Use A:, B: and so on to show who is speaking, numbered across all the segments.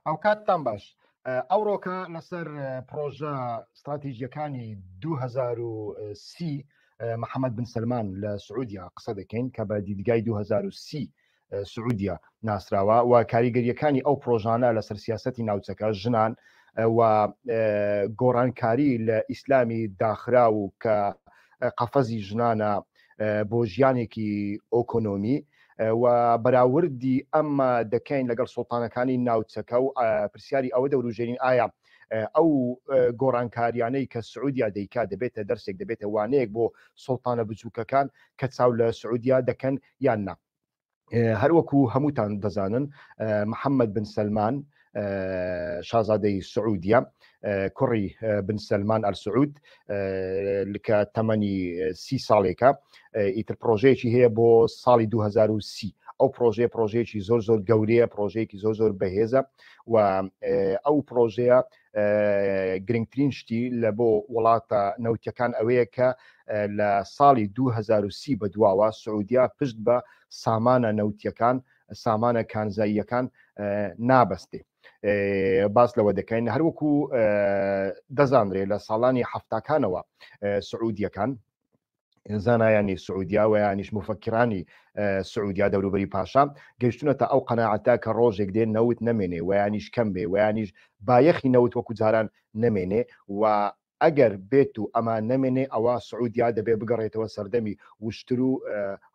A: ئەوکاتتان باش. ئەوڕۆکە لەسەر پڕۆژە ستراتیژیەکانی 2030 محەممەد بن سەلمان لە سعودیا قسە دەکەین کە بە دیدگای 2030 سعودیا ناسراوە و کاریگەریەکانی ئەو پرۆژانە لەسەر سیاستی ناوچەکە، ژنان و گۆڕانکاری لە ئیسلامی داخراو و کە قەفەزی ژنانە بۆ ژیانێکی ئۆکۆنۆمی و بەراوردی ئەمە دەکەین لەگەڵ سوڵتانەکانی ناوچەکە و پرسیاری ئەوە دەوروژێنین ئایا ئەو گۆڕانکاریانەی کە سعودیا دەیکا دەبێتە دەرسێک، دەبێتە وانەیەک بۆ سوڵتانە بچووکەکان کە چاو لە سعودیا دەکەن یان نا؟ هەروەکو هەمووتان دەزانن محەممەد بن سەلمان شازادەی سعودیە کوڕی بن سەلمان ئەلسعود کە تەمەنی سی ساڵێکە ئیتر پرۆژەیەکی هەیە بۆ ساڵی 2030. ئەو پرۆژەیە پرۆژەیەکی زۆر زۆر گەورەیە، پرۆژەیەکی زۆر زۆر بەهێزە و ئەو پرۆژەیە گرنگترین شتی لە بۆ وڵاتە نەوتەکان ئەوەیە کە لە ساڵی 2030 بەدواوە سعودیا پشت بە سامانە نەوتیەکان، سامانە کانزاییەکان نابەستێ. باس لەوە دەکەین هەروەکو دەزانرێ لە ساڵانی هەفتاکانەوە سعودیەکان، زانایانی سعودیا و یانیش مفکرانی سعودیا دەوروبەری پاشا گەیشتونەتە ئەو قەناعەتە کە ڕۆژێک دێن نەوت نەمێنێ و یانیش کەم بێ و یانیش بایەخی نەوت وەکو جاران نەمێنێ و ئەگەر بێت و ئەمان نەمێنێ ئەوە سعودیا دەبێ بگەڕێتەوە سەردەمی وشتر و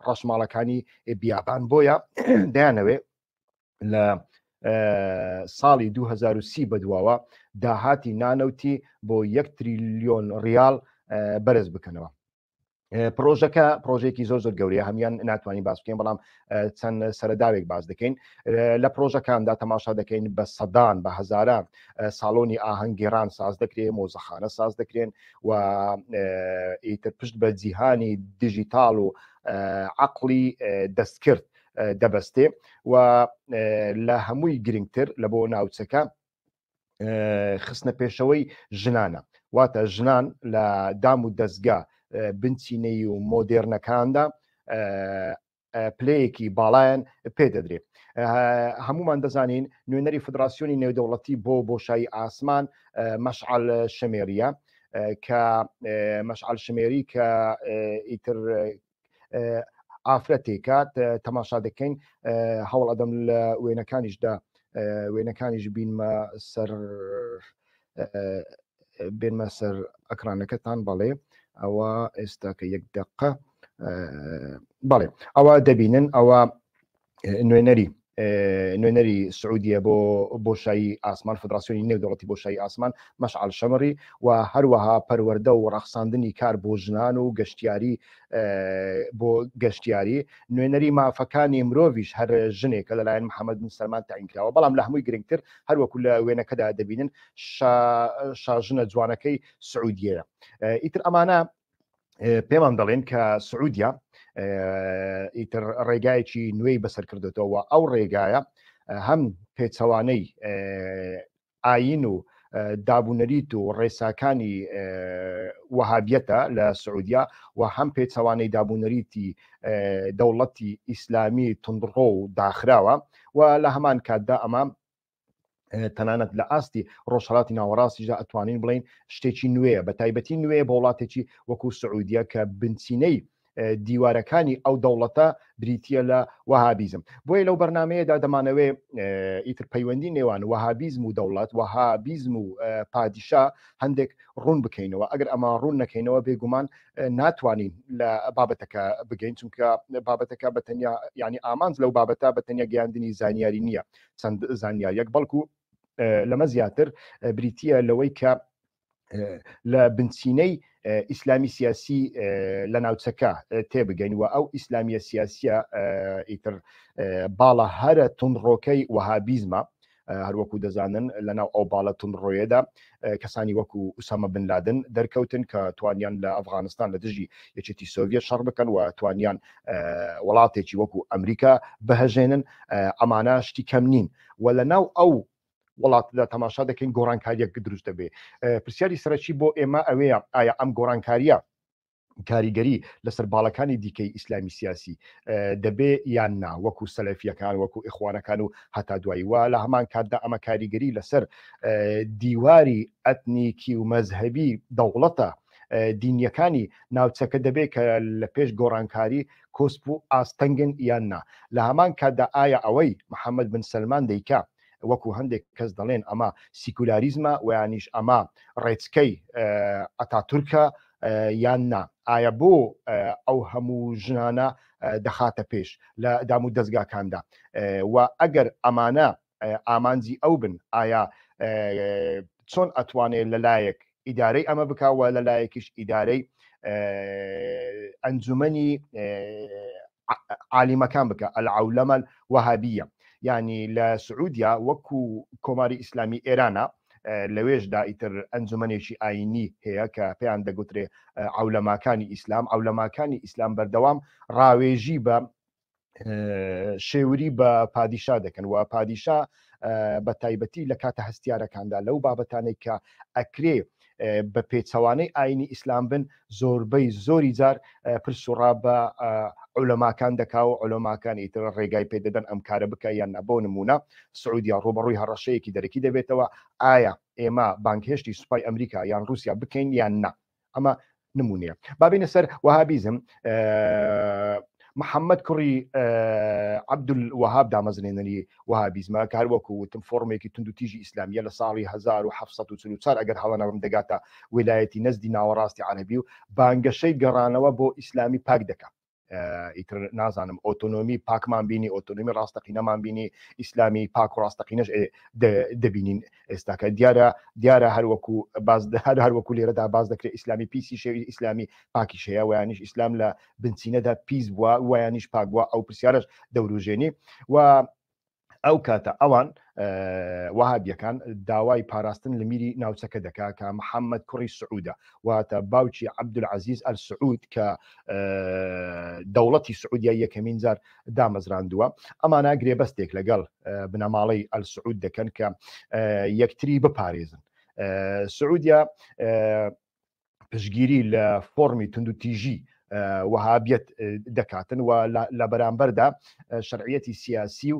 A: ڕەشماڵەکانی بیابان. بۆیە دەیانەوێ لە ساڵی 2030 بەدواوە داهاتی نانەوتی بۆ 1 تریلیۆن ریال بەرز بکەنەوە. پرۆژەکە پرۆژێکی زۆر زۆر گەورەیە، هەمان ناتوانین باس بکەین، بەڵام چەند سەرەداوێک باس دەکەین. لە پرۆژەکاندا تەماشا دەکەین بە سەدان، بە هەزاران ساڵۆنی ئاهەنگگێڕان ساز دەکرێن، مۆزەخانە ساز دەکرێن و ئیتر پشت بە جیهانی دیجیتاڵ و عقلی دەستکرد دەبەستێ و لە هەمووی گرنگتر لە بۆ ناوچەکە خستنە پێشەوەی ژنانە، واتە ژنان لە دام و دەستگا بنچینەی و مۆدێرنەکاندا پلەیەکی باڵایان پێدەدرێت. هەمومان دەزانین نوێنەری فدراسیۆنی نێودەوڵەتی بۆ بۆشایی ئاسمان مەشعل شەمێریە، کە مەشعل شمێری کە ئیتر ئافرەتێکە. تەماشا دەکەین، هەوڵ ئەدەم لە وێنەکانیشدا وێنەکانیش بینمە سەر بێنمە سەر ئەکرانەکەتان. بەڵێ، ئەوە ئێستاکە یەک دقە. بەڵێ، ئەوە دەبینن، ئەوە نوێنەری سعودیە بۆ بۆشایی ئاسمان، فدراسیۆنی نێودەوڵەتی بۆشایی ئاسمان، مەشعل شەمڕی و هەروەها پەروەردە و ڕەخساندنی کار بۆ ژنان و گەشتیاری بۆ گەشتیاری. نوێنەری مافەکانی مرۆڤیش هەر ژنێکە لەلایەن محەممەد بن سەلمان تعین کراوە. بەڵام لە هەمووی گرنگتر، هەروەکو لە وێنەکەدا دەبینن، شاژنە جوانەکەی سعودیەیە. ئیتر ئەمانە پێمان دەڵێن کە سعودیا ئیتر ڕێگایەکی نوێی بەسەر کردێتەوە. ئەو ڕێگایە هەم پێچەوانەی ئاین و دابونەریت و ڕێساکانی وەهابیەتە لە سعودیا و هەم پێچەوانەی دابونەریتی دەوڵەتی ئیسلامی تونندڕۆ و داخراوە و لە هەمان کاتدا ئەمە تەنانەت لە ئاستی ڕۆژهڵاتی ناوەڕاستیشدا ئەتوانین بڵین شتێکی نوێیە، بە تایبەتی نوێ بۆ وڵاتێکی وەکو سعودیە کە بنچینەی دیوارەکانی ئەو دەوڵەتە بریتە لە وەهابیزم. بۆیە لەو بەرنمەیەدا دەمانەوێ ئیتر پەیوەندی نێوان وەهابیزم و دەوڵەت، وەهابیزم و پادیشا هەندێک ڕوون بکەینەوە. ئەگەر ئەمە ڕوون نەکەینەوە، بێگومان ناتوانین لە بابەتەکە بگەین، چونکە بابەتەکە بە تەنیا، ینی ئامانج لەو بابەتە بە تەنیا گەیاندنی زانیاری نییە، چەند زانیاریەک، بەڵکو لەمە زیاتر بریتە لەوەی کە لە بنچینەی ئیسلامی سیاسی لە ناوچەکە تێبگەین و ئەو ئیسلامیە سیاسیە ئیتر باڵە هەرە تونڕۆکەی وەهابیزمە. هەروەکو دەزانن لەناو ئەو باڵە تونڕۆیەدا کەسانی وەکو ئوسامە بن لادن دەرکەوتن کە توانیان لە ئەفغانستان لە دژی یەکێتی سۆڤیەت شەڕ بکەن و توانیان وڵاتێکی وەکو ئەمریکا بهەژێنن. ئەمانە شتی کەم نین و لە ناو ئەو وڵاتدا تەماشا دەکەین گۆڕانکاریەک دروست دەبێ. پرسیاری سەرەکی بۆ ئێمە ئەوەیە ئایا ئەم گۆڕانکاریە کاریگەری لەسەر باڵەکانی دیکەی ئیسلامی سیاسی دەبێ یان نا، وەکو سەلەفیەکان، وەکو ئیخوانەکان و هەتا دوایی، و لە هەمان کاتدا ئەمە کاریگەری لەسەر دیواری ئەتنیکی و مەزهەبی دەوڵەتە دینیەکانی ناوچەکە دەبێت کە لە پێش گۆڕانکاری کۆسپ و ئاستەنگن یان نا. لە هەمان کاتدا ئایا ئەوەی محەمەد بن سەلمان دەیکا وەکو هەندێک کەس دەڵێن ئەمە سیکولاریزمە ویانیش ئەمە ڕێچکەی ئەتاتورکە یان نا؟ ئایا بۆ ئەو هەموو ژنانە دەخاتە پێش لە دام و دەستگاکاندا و ئەگەر ئەمانە ئامانجی ئەو بن ئایا چۆن ئەتوانێت لەلایەک ئیدارەی ئەمە بکە و لەلایەکیش ئیدارەی ئەنجومەنی عالیمەکان بکە العولمە الوهابیە یعنی لە سعودیا وەکو کۆماری ئیسلامی ئێرانە لەوێشدا ئیتر ئەنجومەنێکی ئاینی هەیە کە پێیان دەگوترێ عولەماکانی ئیسلام. عولەماکانی ئیسلام بەردەوام ڕاوێژی بە شێوری بە پادیشا دەکەن و پادیشا بە تایبەتی لە کاتە هەستیارەکاندا لەو بابەتانەی کە ئەکرێ بە پێچەوانەی ئاینی ئیسلام بن زۆربەی زۆری جار پرس و ڕا بە عولەماکان دەکا و عولەماکان ئیتر ڕێگای پێدەدەن ئەم کارە بکە یان نا. بۆ نمونە سعودیا ڕوبەڕووی هەڕەشەیەکی دەرەکی دەبێتەوە، ئایا ئێمە بانگهێشتی سوپای ئەمریکا یان رووسیا بکەین یان نا؟ ئەمە نمونەیە. بابینە سەر وەهابیزم. محەممەد کوڕی عەبدول وەهاب دامەزرێنەری وەهابیزمە کە هەروەکو وتم فۆرمێکی توندوتیژی ئیسلامیە لە ساڵی 1744 ئەگەر هەڵە نەبم دەگاتە ویلایەتی نەزدی ناوەڕاستی عەرەبی و بانگەشەی گەڕانەوە بۆ ئیسلامی پاک دەکا. ئیتر نازانم ئۆتۆنۆمی پاکمان بینی، ئۆتۆنۆمی ڕاستەقینەمان بینی، ئیسلامی پاک و ڕاستەقینەش دەبینین ئێستاکە. دیارە دیارە هەروەکو باز هەر هەروەکو لێرەدا باز دەکرێت ئیسلامی پیسی شێوی ئیسلامی پاکیش هەیە ویانیش ئیسلام لە بنچینەدا پیس بووە ویانیش پاک بووە، ئەو پرسیارەش دەوروژێنی. و ئەو کاتە ئەوان وەهابیەکان داوای پاراستن لە میری ناوچەکە دەکا کە محەممەد کوڕی سعودە، واتە باوکی عەبدولعەزیز ئەلسعود کە دەوڵەتی سعودیا یەکەمین جار دامەزراندووە. ئەمانە گرێبەستێک لەگەڵ بنەماڵەی ئەلسعود دەکەن کە یەکتری بپارێزن. سعودیا پشگیری لە فۆرمی توندوتیژی وەهابیەت دەکاتن و لە بەرامبەردا شەرعیەتی سیاسی و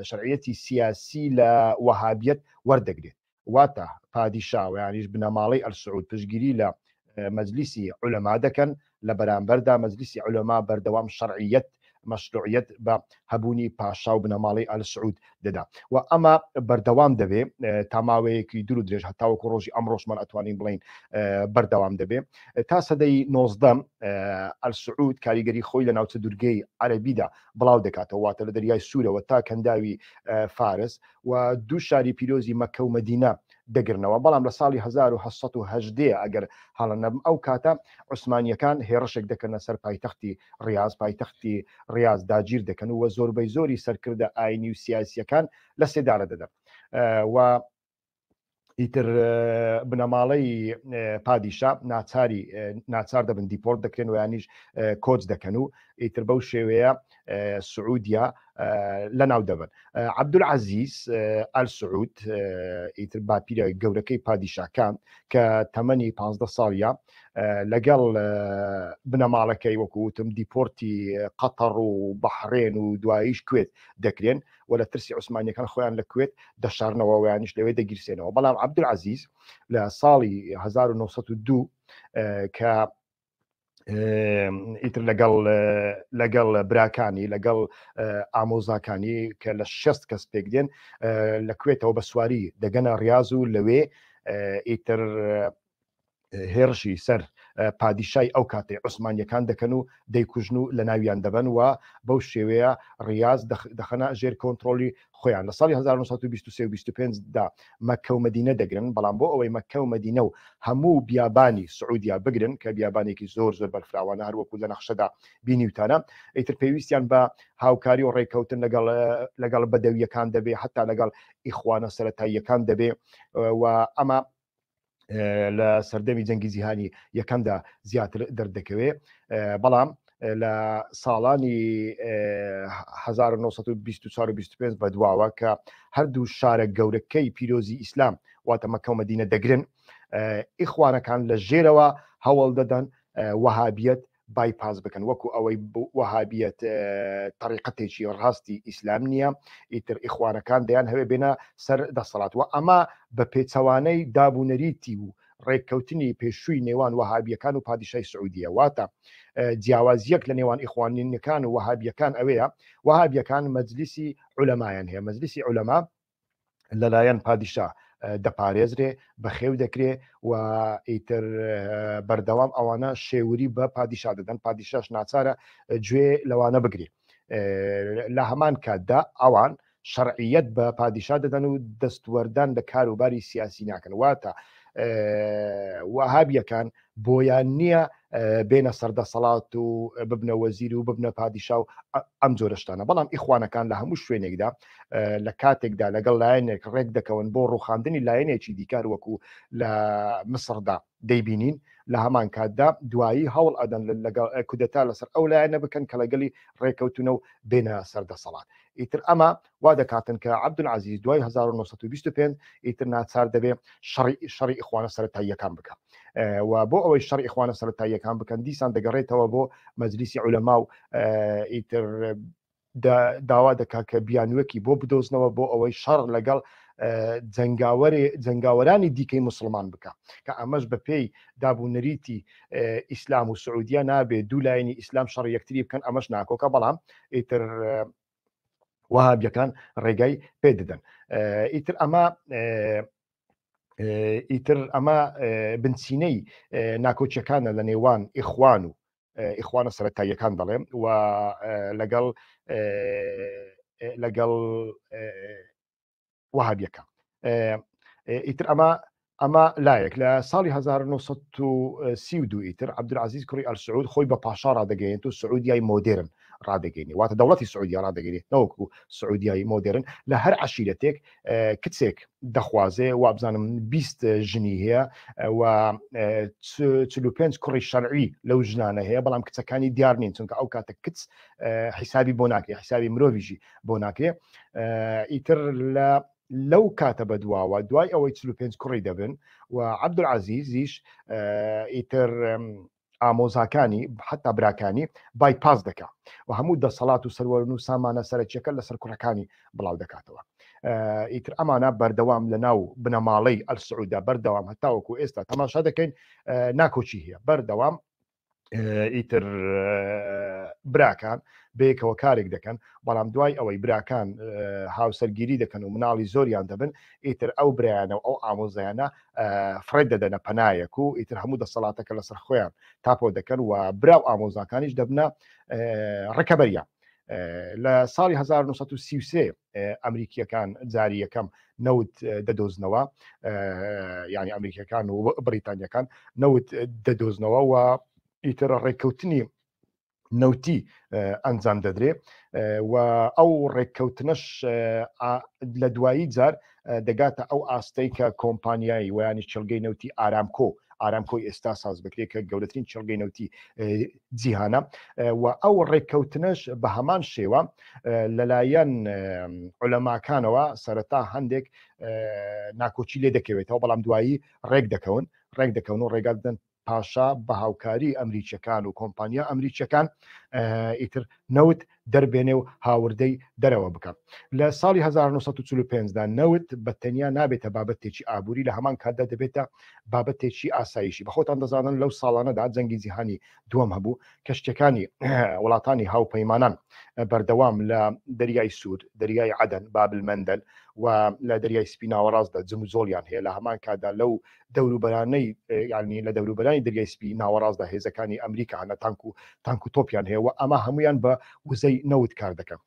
A: شەرعیەتی سیاسی لە وەهابیەت وەردەگرێت. واتە پادیشا و یانیش بنەماڵەی ئەلسعود پشگیری لە مەجلیسی عولەما دەکەن، لە بەرامبەردا مەجلیسی عولەما بەردەوام شەرعیەت مەشروعیەت بە هەبوونی پاشا و بنەماڵەی ئال سعود دەدا و ئەمە بەردەوام دەبێ تا ماوەیەکی دوور و درێژ، هەتاوەکو ڕۆژی ئەمڕۆشمان ئەتوانین بڵین بەردەوام دەبێ تا سەدەی 19. ئال سعود کاریگەری خۆی لە ناوچە دوورگەی عەرەبیدا بڵاو دەکاتەوە، واتە لە دەریای سوورەوە تا کەنداوی فارس و دوو شاری پیرۆزی مەککە و مەدینە دەگرنەوە. بەڵام لە ساڵی 1818 ئەگەر هەڵە نەبم ئەو کاتە عوسمانیەکان هێڕشێک دەکەنە سەر پایتەختی ڕیاز، پایتەختی ڕیاز داگیر دەکەن و زۆربەی زۆری سەرکردە ئاینی و سیاسیەکان لە سێدارە دەدەن و ئیتر بنەماڵەی پادیشا ناچاری ناچار دەبن دیپۆرت دەکرێن و یانیش کۆچ دەکەن و ئیتر بەو شێوەیە سعودیا لەناو دەبن. عەبدولعەزیز ئال سعود ئیتر باپیرە گەورەکەی پادیشاکان کە تەمەنی 15 ساڵە لەگەڵ بنەماڵەکەی وەکوتم دیپۆرتی قەتەڕ و بەحرێن و دواییش کوێت دەکرێن و لە ترسی عوسمانیەکان خۆیان لە کوێت دەشارنەوە ویانیش لەوێ دەگیرسێنەوە. بەڵام عەبدولعەزیز لە ساڵی 1902 کە ئیتر لەگەڵ لەگەڵ براکانی لەگەڵ ئامۆزاکانی کە لە 6 کەس پێک دێن لە کوێتەوە بە سواری دەگەنە ڕاز و لەوێ ئیتر هێڕشی سەر پادیشای ئەو کاتەی عوسمانیەکان دەکەن و دەیکوژن و لە ناویان دەبەن و بەو شێوەیە ڕیاز دەخەنە ژێر کۆنتترۆلی خۆیان. لە ساڵی 1923 و 25 دا مەککە و مەدینە دەگرن، بەڵام بۆ ئەوەی مەککە و مەدینە و هەموو بیابانی سعودیا بگرن کە بیابانێکی زۆر زۆر بەرفراوانە هەروەکو لە نەخشەدا بینیوتانە، ئیتر پێویستیان بە هاوکاری و ڕێککەوتن لەگەڵ لەگەڵ بەدەویەکان دەبێ، حتا لەگەڵ ئیخوانە سەتاییەکان دەبێ و ئەمە لە سەردەمی جەنگی جیهانی یەکەمدا زیاتر دەردەکەوێ. بەڵام لە ساڵانی 1924 25 بەدواوە کە هەردوو شارە گەورەکەی پیرۆزی ئیسلام واتە مەکە و مەدینە دەگرن، ئیخوانەکان لە ژێرەوە هەوڵ دەدەن وەهابیەت bypass بکەن وەکو ئەوەی وەهابیەت تەریقەتێکی ڕاستی ئیسلام نییە، ئیتر ئیخوانەکان دەیان هەوێ بێنە سەر دەسەڵات و ئەمە بە پێچەوانەی داب و نەریتی و ڕێککەوتنی پێشووی نێوان وەهابیەکان و پادیشای سعودیە. واتە جیاوازیەک لە نێوان ئیخوانینەکان و وەهابیەکان ئەوەیە وەهابیەکان مەجلیسی عولەمایان هەیە، مەجلیسی عولەما لەلایەن پادیشا دەپارێزرێ، بەخێو دەکرێ و ئیتر بەردەوام ئەوانە شێوری بە پادیشا دەدەن، پادیشاش ناچارە گوێ لەوانە بگرێ. لە هەمان کاتدا ئەوان شەرعیەت بە پادیشا دەدەن و دەستوەردان لە کاروباری سیاسی ناکەن. واتە وەهابیەکان بۆیان نییە بێنە سەردەسەڵات و ببنە وەزیر و ببنە پادیشا و ئەم جۆرە شتانە. بەڵام ئیخوانەکان لە هەموو شوێنێکدا لە کاتێکدا لەگەڵ لایەنێک ڕێک دەکەون بۆ ڕوخاندنی لایەنێکی دیکار وەکو لە مسردا دەیبینین، لە هەمان کاتدا دوایی هەوڵ ئەدەن لەگەڵ کودەتا لەسەر ئەو لایەنە بکەن کە لەگەڵی ڕێکەوتونە و بێنە سەردەسەڵات. ئیتر ئەمە وا دەکاتن کە عەبدولعەزیز دوای 1925 ئیتر ناچار دەبێ شەڕی شەڕی ئیخوانە سەرەتاییەکان بکە و بۆ ئەوەی شەڕی ئیخوانە سەرەتاییەکان بکەن دیسان دەگەڕێتەوە بۆ مەجلیسی عولەما و ئیتر داوا دەکات کە بیانوەکی بۆ بدۆزنەوە بۆ ئەوەی شەڕ لەگەڵ جەنگاوەرێ جەنگاوەرانی دیکەی مسلمان بکە کە ئەمەش بە پێی دابوونەریتی ئیسلام و سعودیا نابێت دوو لایەنی ئیسلام شەڕ یەکتری بکەن، ئەمەش ناکۆکە، بەڵام ئیتر وەهابیەکان ڕێگای پێ دەدەن. ئیتر ئەمە ئیتر ئەمە بنچینەی ناکۆکیەکانە لە نێوان ئیخوان و ئیخوانە سەرەتاییەکان دەڵێم و لەگەڵ لەگەڵ وەهابیەکان. ئیتر ئەمە ئەمە لایەک. لە ساڵی 1932 ئیتر عەبدولعەزیز کوڕی ئەلسعود خۆی بە پاشا ڕادەگەیەنێت و سعودیای مۆدێرن ڕادەگەینێ، واتە دەوڵەتی سعودیا ڕادەگەینێت نەوەکو سعودیای مۆدێرن. لە هەر عەشیرەتێک کچێک دەخوازێ، وابزانم 20 ژنی هەیە و 45 کوڕی شەرعی لەو ژنانە هەیە، بەڵام کچەکانی دیار نین، چونکە ئەو کاتە کچ حیسابی بۆ ناکرێ، حیسابی مرۆڤیشی بۆ ناکرێ. ئیتر لە لەو کاتە بەدواوە دوای ئەوەی 45 کوڕی دەبن و عەبدولعەزیزیش ئیتر ئامۆزاکانی حتا براکانی bypass دەکا و هەموو دەسەڵات و سەروەرن و سامانە سەرەکیەکە لەسەر کوڕەکانی بڵاو دەکاتەوە. ئیتر ئەمانە بەردەوام لە ناو بنەماڵەی ئەلسعودا بەردەوام هەتاوەکو ئێستا تەماشا دەکەین ناکۆکی هەیە بەردەوام. ئیتر براکان بەیەکەوە کارێک دەکەن، بەڵام دوای ئەوەی براکان هاوسەرگیری دەکەن و مناڵی زۆریان دەبن، ئیتر ئەو برایانە و ئەو ئامۆزایانە فڕێ دەدەنە پەنایەک و ئیتر هەموو دەسەڵاتەکە لەسەر خۆیان تاپۆ دەکەن و برا و ئامۆزاکانیش دەبنە ڕکەبەریان. لە ساڵی 1933 ئەمریکیەکان جاری یەکەم نەوت دەدۆزنەوە، یعنی ئەمریکیەکان و بریتانیەکان نەوت دەدۆزنەوە و ئیتر ڕێککەوتنی نەوتی ئەنجام دەدرێ و ئەو ڕێککەوتنەش لە دوایی جار دەگاتە ئەو ئاستەی کە کۆمپانیای ویانی چڵگەی نەوتی ئارامکۆ ئارامکۆی ئێستا ساز بکرێت کە گەورەترین چڵگەی نەوتی جیهانە و ئەو ڕێککەوتنەش بە هەمان شێوە لەلایەن عولەماکانەوە سەرەتا هەندێک ناکۆکی لێ دەکەوێتەوە، بەڵام دوایی ڕێک دەکەون ڕێک دەکەون و ڕێگا دەدەن پاشا بە هاوکاری ئەمریکیەکان و کۆمپانیا ئەمریکیەکان ئیتر نەوت دەربێنێ و هاوردەی دەرەوە بکا. لە ساڵی 1945 دا نەوت بە تەنیا نابێتە بابەتێکی ئابووری، لە هەمان کاتدا دەبێتە بابەتێکی ئاسایشی. بە خۆتان دەزانن لەو ساڵانەدا جەنگی جیهانی دووەم هەبوو، کەشتیەکانی وڵاتانی هاوپەیمانان بەردەوام لە دەریای سوور، دەریای عەدەن، باب المەندەل و لە دەریای سپی ناوەڕاستدا جموجۆڵیان هەیە. لە هەمان کاتدا لەو دەوروبەرانەی یعنی لە دەوروبەرانی دەریای سپی ناوەڕاستدا هێزەکانی ئەمریکا هەنە تانک و تانک و تۆپیان هەیە و ئەمە هەمویان بە وزەی نەوت کار دەکەن.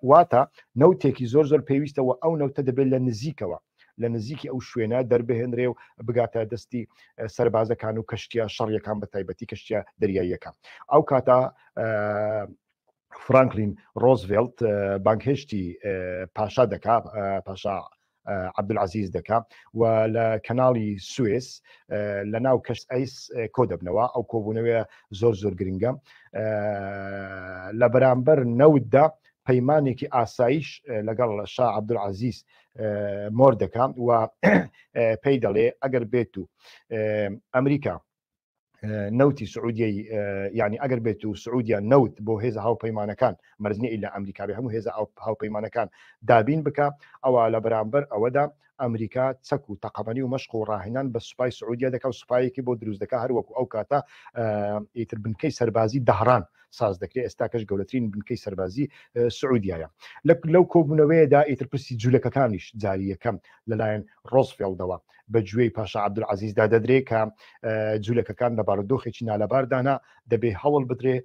A: واتە نەوتێکی زۆر زۆر پێویستە و ئەو نەوتە دەبێت لە نزیکەوە لە نزیکی ئەو شوێنە دەربهێنرێ و بگاتە دەستی سەربازەکان و کەشتیە شەڕیەکان بە تایبەتی کەشتیە دەریاییەکان. ئەو کاتە فرانکلین ڕۆزڤێلت بانگهێشتی پاشا دەکا، پاشا عەبدولعەزیز دەکا و لە کەناڵی سوێس لە ناو کەشت ئەیس کۆ دەبنەوە. ئەو کۆبوونەوەیە زۆر زۆر گرنگە. لە بەرامبەر نەوتدا پەیمانێکی ئاسایش لەگەڵ شا عەبدولعەزیز مۆر دەکا و پێی دەڵێ ئەگەر بێت و ئەمریکا نەوتی سعودیەی یعنی ئەگەر بێت و سعودیا نەوت بۆ هێزە هاوپەیمانەکان مەرزنی ئیلا ئەمریکا بێ هەموو هێزە هاوپەیمانەکان دابین بکە ئەوە لە بەرامبەر ئەوەدا ئەمریکا چەک و تەقەمەنی و مەشق و ڕاهێنان بە سوپای سعودیا دەکا و سوپایەکی بۆ دروست دەکا هەروەکو ئەو کاتە ئیتر بنکەی سەربازی دەهران ساز دەکرێت ئێستاکەش گەورەترین بنکەی سەربازی سعودیایە لەو کۆبوونەوەیەدا ئیتر پرسی جوولەکەکانیش جاری یەکەم لەلایەن ڕۆزفێڵدەوە بە گوێی پاشا عەبدولعەزیزدا دەدرێ کە جوولەکەکان لە بارودۆخێکی نالەباردانە، دەبێ هەوڵ بدرێ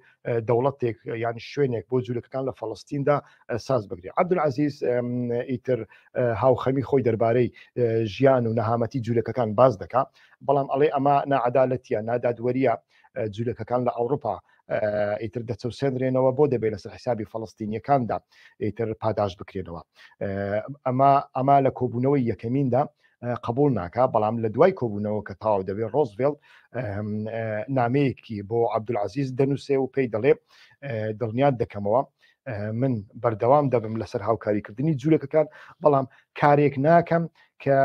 A: دەوڵەتێک یان شوێنێک بۆ جوولەکەکان لە فەڵستیندا ساز بکرێ. عەبدولعەزیز ئیتر هاوخەمی خۆی دەربارەی ژیان و نەهامەتی جوولەکەکان باس دەکا، بەڵام ئەڵێ ئەمە ناعەدالەتیە، نادادوەریە، جوولەکەکان لە ئەوروپا ئیتر دەچەوسێنرێنەوە بۆ دەبێت لەسەر حسابی فەڵستینیەکاندا ئیتر پاداش بکرێنەوە. ئەمە ئەمە لە کۆبوونەوەی یەکەمیندا قبول ناکا، بەڵام لە دوای کۆبوونەوە کە تەواو دەبێت ڕۆزڤێڵت نامەیەکی بۆ عەبدولعەزیز دەنووسێ و پێی دەڵێ دڵنیات دەکەمەوە من بەردەوام دەبم لەسەر هاوکاریکردنی جوولەکەکان، بەڵام کارێک ناکەم کە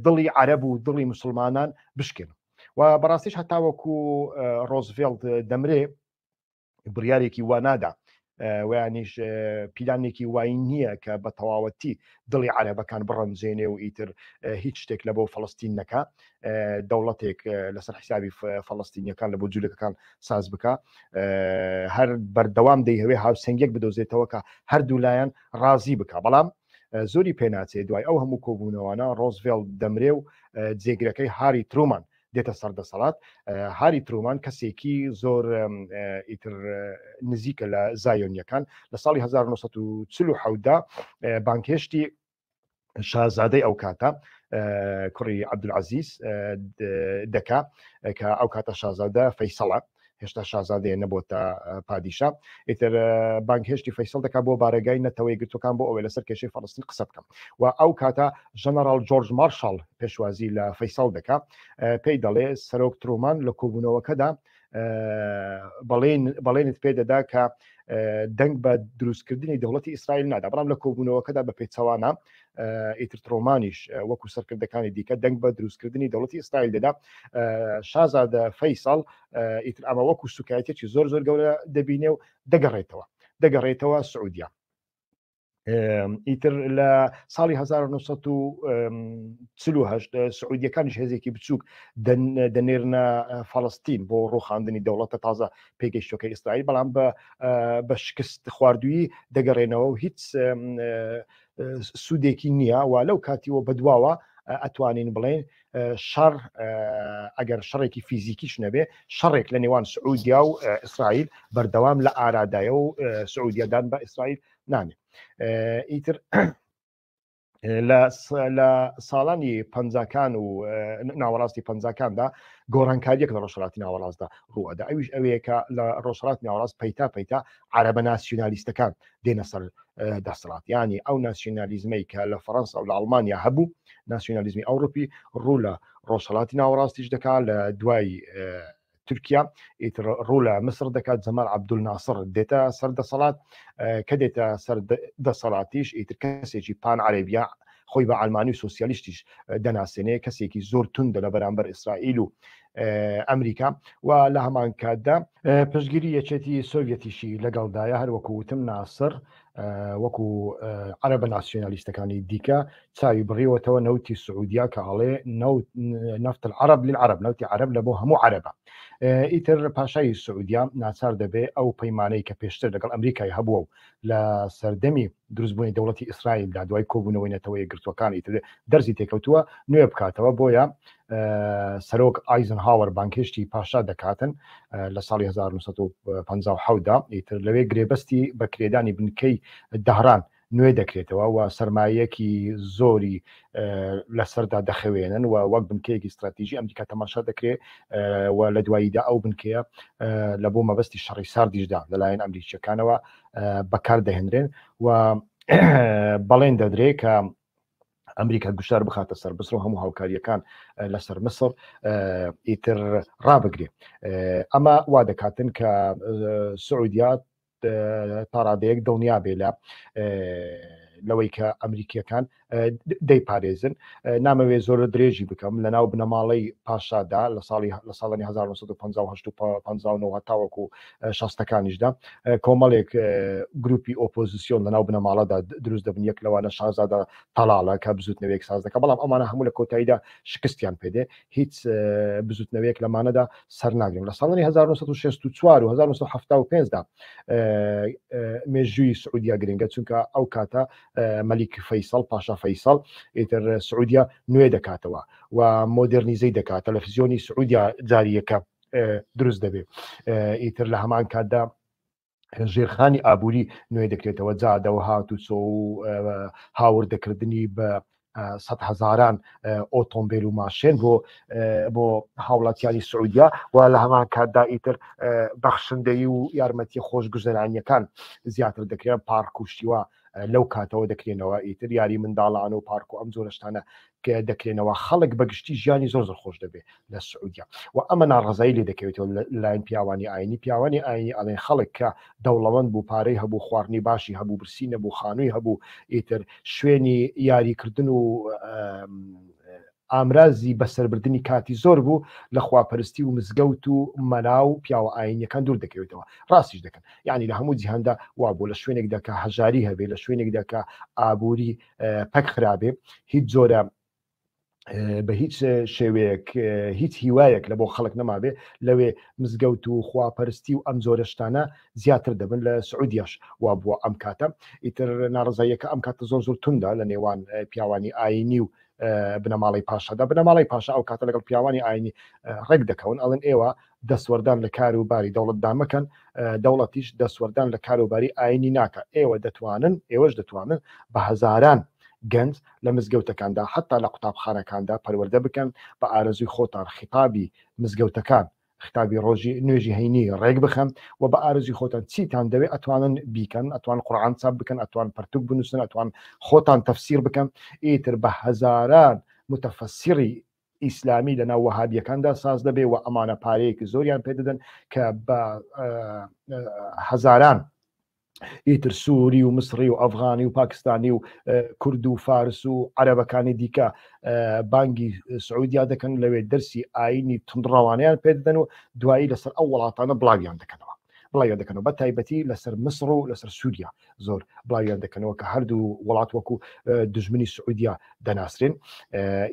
A: دڵی عەرەب و دڵی مسلمانان بشکێنم. و بەڕاستیش هەتاوەکو ڕۆزڤێڵت دەمرێ بڕیارێکی وا نادا ویانیش پیلانێکی وای نییە کە بە تەواوەتی دڵی عەرەبەکان بڕەنجێنێ و ئیتر هیچ شتێک لە بۆ فەڵستین نەکا، دەوڵەتێک لەسەر حیسابی فەڵستینیەکان لە بۆ جوولەکەکان ساز بکە. هەر بەردەوام دەیهەوێ هاوسەنگێک بدۆزێتەوە کە هەردوو لایەن ڕازی بکە. بەڵام زۆری پێناچێ دوای ئەو هەموو کۆبوونەوانە ڕۆزڤێڵت دەمرێ و جێگرەکەی هاری ترومان دێتە سەر دەسەڵات. هاری ترومان کەسێکی زۆر ئیتر نزیکە لە زایۆنیەکان. لە ساڵی 1940دا بانکهێشتی شازادەی ئەو کاتە کوڕی عەبدولعەزیز دەکا کە ئەو کاتە شازادە فەیسەڵە، هێشتا شازادەیە نەبۆتە پادیشا. ئیتر بانگهێشتی فەیسەڵ دەکات بۆ بارەگای نەتەوە یەکگرتووەکان بۆ ئەوەی لەسەر کێشەی فەڵەستین قسە بکەم. و ئەو کاتە ژەنەڕاڵ جۆرج مارشاڵ پێشوازی لە فەیسەڵ دەکا، پێی دەڵێ سەرۆک ترومان لە کۆبوونەوەکەدا بەڵێنت پێ دەدا کە دەنگ بە دروستکردنی دەوڵەتی ئیسرائیل نادا، بەڵام لە کۆبوونەوەکەدا بە پێچەوانە ئیتر ترۆمانیش وەکو سەرکردەکانی دیکە دەنگ بە دروستکردنی دەوڵەتی ئیسرائیل دەدا. شازادە فەیسەڵ ئیتر ئەمە وەکو سوکایەتێکی زۆر زۆر گەورە دەبینێ و دەگەڕێتەوە سعودیا. ئیتر لە ساڵی 1940 سعودیەکانیش هێزێکی بچووک دەنێرنە فەڵستین بۆ ڕوخاندنی دەوڵەتە تازە پێگەیشتەکە ئیسرائیل، بەڵام بە شکست خواردووی دەگەڕێنەوە و هیچ سوودێکی نییە. و لەو کاتیەوە بەدواوە ئەتوانین بڵێن شەڕ، ئەگەر شەڕێکی فیزیکیش نەبێ، شەڕێک لە نێوان سعودیا و ئیسرائیل بەردەوام لە ئارادایە و سعودیادان بە ئیسرائیل نانێ. ئیتر لە ساڵانی پەنجاکان و ناوەڕاستی پەنجاکاندا گۆڕانکاریەک لە ڕۆژهەڵاتی ناوەڕاستدا ڕووەدا، ئەویش ئەوەیە کە لە ڕۆژهەڵاتی ناوەڕاست پەیتا پەیتا عەرەبە ناسیونالیستەکان دێنە سەر دەسەڵات. یعنی ئەو ناسیونالیزمەی کە لە فەڕەنسا و لە ئەڵمانیا هەبوو، ناسیونالیزمی ئەوروپی ڕوو لە ڕۆژهەڵاتی ناوەڕاستیش دەکا. لە دوای تورکیا ئیتر ڕوو لە مسر دەکات، جەمال عەبدول ناسڕ دێتە سەر دەسەڵات. کە دێتە سەر دەسەڵاتیش ئیتر کەسێکی پان عەرەبیە، خۆی بە ئەلمانی و سۆسیالیستیش دەناسێنێ، کەسێکی زۆر توندە لە بەرامبەر ئیسرائیل و ئەمریکا و لە هەمان کاتدا پشتگیری یەکێتی سۆڤەتیشی لەگەڵدایە. هەروەکو وتم ناسڕ وەکو عەرەبە ناسیۆنالیستەکانی دیکە چاوی بڕیوەتەوە نەوتی سعودیا کە ئەڵێ نفط العرب للعرب، نەوتی عەرەب لە بۆ هەموو عەرەبە. ئیتر پاشای سعودیا ناچار دەبێ ئەو پەیمانەی کە پێشتر لەگەڵ ئەمریکای هەبووە و لە سەردەمی دروستبوونی دەوڵەتی ئیسرائیلدا دوای کۆبوونەوەی نەتەوە یەکگرتووەکان ئیتر دەرزی تێکەوتووە نوێ بکاتەوە. بۆیە سەرۆک ئایزنهاوەر بانگهێشتی پاشا دەکاتن لە ساڵی 1957 دا، ئیتر لەوێ گرێبەستی بە کرێدانی بنکەی دەهران نوێ دەکرێتەوە و سەرمایەکی زۆری لەسەردا دەخەوێنن و وەک بنکەیەکی استراتیژی ئەمریکا تەماشا دەکرێت و لە دواییدا ئەو بنکەیە لە بۆ مەبەستی شەڕی ساردیشدا لەلایەن ئەمریکیەکانەوە بەکار دەهێنرێن و بەڵێن دەدرێت کە ئەمریکا گوشار بخاتە سەر بسر و هەموو هاوکاریەکان لەسەر مسر ئیتر ڕابگرێ. ئەمە وا دەکاتن کە سعودیا تاڕادەیەک دڵنیا بێ لە لەوەی کە ئەمریکیەکان دەیپارێزن. نامەوێ زۆر درێژی بکەم، لە ناو بنەماڵەی پاشادا لە ساڵی لە ساڵانی 1958 و 59 هەتاوەکو شەستەکانیشدا کۆمەڵێک گروپی ئۆپۆزیسیۆن لە ناو بنەماڵەدا دروست دەبن، یەک لەوانە شازادە تەڵاڵە کە بزوتنەوەیەک ساز دەکە، بەڵام ئەمانە هەموو لە کۆتاییدا شکستیان پێدێ، هیچ بزوتنەوەیەک لەمانەدا سەر ناگرن. لە ساڵانی 1964 و 1975 دا مێژووی سعودیا گرنگە، چونکە ئەو کاتە مەلیک فەیسەڵ، پاشا فەیسەڵ، ئیتر سعودیا نوێ دەکاتەوە و مۆدێرنیزەی دەکات، تەلەفزیۆنی سعودیا جاری یەکە دروست دەبێت. ئیتر لە هەمان کاتدا ژێرخانی ئابووری نوێ دەکرێتەوە، جادە و هاتوچۆ و هاوردەکردنی بە سەد هەزاران ئۆتۆمبیل و ماشێن بۆ هاوڵاتیانی سعودیا و لە هەمان کاتدا ئیتر بەخشندەیی و یارمەتی خۆشگوزەرانیەکان زیاتر دەکرێن، پارک و شتیوا لەو کاتەوە دەکرێنەوە، ئیتر یاری منداڵان و پارک و ئەم جۆرە شتانە دەکرێنەوە، خەڵک بەگشتی ژیانی زۆر زۆر خۆش دەبێت لە سعودیا و ئەمە ناڕەزایی لێ دەکەوێتەوە لەلایەن پیاوانی ئاینی. پیاوانی ئاینی ئەڵێن خەڵک کە دەوڵەمەند بوو، پارەی هەبوو، خواردنی باشی هەبوو، برسی نەبوو، خانووی هەبوو، ئیتر شوێنی یاریکردن و ئامرازی بەسەربردنی کاتی زۆر بوو، لە خواپەرستی و مزگەوت و مەلا و پیاوە ئاینیەکان دوور دەکەوێتەوە. ڕاستیش دەکەن، یعنی لە هەموو جیهاندا وابوو، لە شوێنێکدا کە هەژاری هەبێ، لە شوێنێکدا کە ئابووری پەک خرابێ، هیچ جۆرە بە هیچ شێوەیەک هیچ هیوایەک لە بۆ خەڵک نەمابێ، لەوێ مزگەوت و خواپەرستی و ئەم جۆرە شتانە زیاتر دەبن. لە سعودیاش وا بووە ئەم کاتە. ئیتر ناڕزاییەکە ئەم کاتە زۆر زۆر توندە لە نێوان پیاوانی ئاینی و بنەماڵەی پاشادا. بنەماڵەی پاشا ئەو کاتە لەگەڵ پیاوانی ئاینی ڕێک دەکەون، ئەڵێن ئێوە دەستوەردان لە کار و باری دەوڵەتدا مەکەن، دەوڵەتیش دەستوەردان لە کاروباری ئاینی ناکە، ئێوە دەتوانن، ئێوەش دەتوانن بە هەزاران گەنج لە مزگەوتەکاندا حتا لە قوتابخانەکاندا پەروەردە بکەن، بە ئارەزووی خۆتان خیتابی مزگەوتەکان، خیتابی ڕۆژی نوێژی هەینی ڕێک بخەن و بە ئارەزووی خۆتان چیتان دەوێ ئەتوانن بیکەن، ئەتوان قورئان چاپ بکەن، ئەتوان پەرتوک بنووسن، ئەتوان خۆتان تەفسیر بکەن. ئیتر بە هەزاران متەفەسیڕی ئیسلامی لە ناو وەهابیەکاندا ساز دەبێ و ئەمانە پارەیەکی زۆریان پێدەدەن کە بە هەزاران ئیتر سووری و مسڕی و ئەفغانی و پاکستانی و کورد و فارس و عەرەبەکانی دیکە بانگی سعودیا دەکەن، لەوێ دەرسی ئاینی توندڕەوانەیان پێدەدەن و دوایی لەسەر ئەو وڵاتانە بڵاویان دەکەنەوە، بڵاویان دەکەنەوە بە تایبەتی لەسەر مسڕ و لەسەر سووریا زۆر بڵاویان دەکەنەوە کە هەردوو وڵات وەکو دژمنی سعودیا دەناسرێن.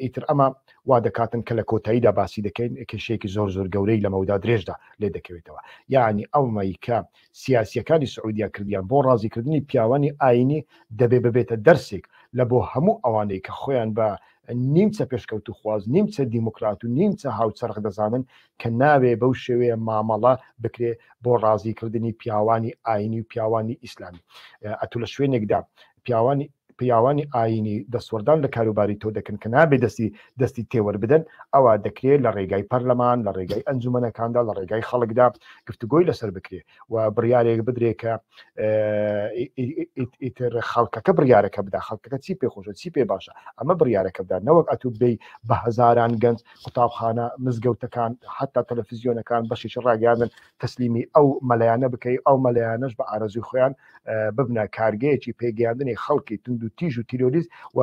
A: ئیتر ئەمە وا دەکاتن کە لە کۆتاییدا باسی دەکەین کێشەیەکی زۆر زۆر گەورەی لە مەودا درێژدا لێ دەکەوێتەوە، یعنی ئەومەی کە سیاسیەکانی سعودیا کردیان بۆ ڕازیکردنی پیاوانی ئاینی دەبێ ببێتە دەرسێک لە بۆ هەموو ئەوانەی کە خۆیان بە نیمچە پێشکەوتوخواز، نیمچە دیموکرات و نیمچە هاوچەرخ دەزانن کە ناوێ بەو شێوەیە مامەڵە بکرێ بۆ ڕازیکردنی پیاوانی ئاینی و پیاوانی ئیسلامی. ئەتوو لە شوێنێکدا پیاوانی پیاوانی ئاینی دەستوەردان لە کاروباری تۆ دەکەن کە نابێ دەستی دەستی تێوەر بدەن، ئەوە دەکرێت لە ڕێگای پەرلەمان، لە ڕێگای ئەنجومەنەکاندا، لە ڕێگای خەڵکدا گفتوگۆی لەسەر بکرێ و بڕیارێک بدرێ کە ئیتر خەڵکەکە بڕیارەکە بدا، خەڵکەکە چی پێ خۆشە چی پێ باشە ئەمە بڕیارەکە بدا، نەوەک ئەتوو بێی بە هەزاران گەنج قوتابخانە، مزگەوتەکان، حتا تەلەفزیۆنەکان، بەشێکی ڕاگەیاندن تەسلیمی ئەو مەلایانە بکەی، ئەو مەلایانەش بە ئارەزووی خۆیان ببنە کارگەیەکی پێگەیاندنی خەڵکی توند و تیژ و تیرۆریست و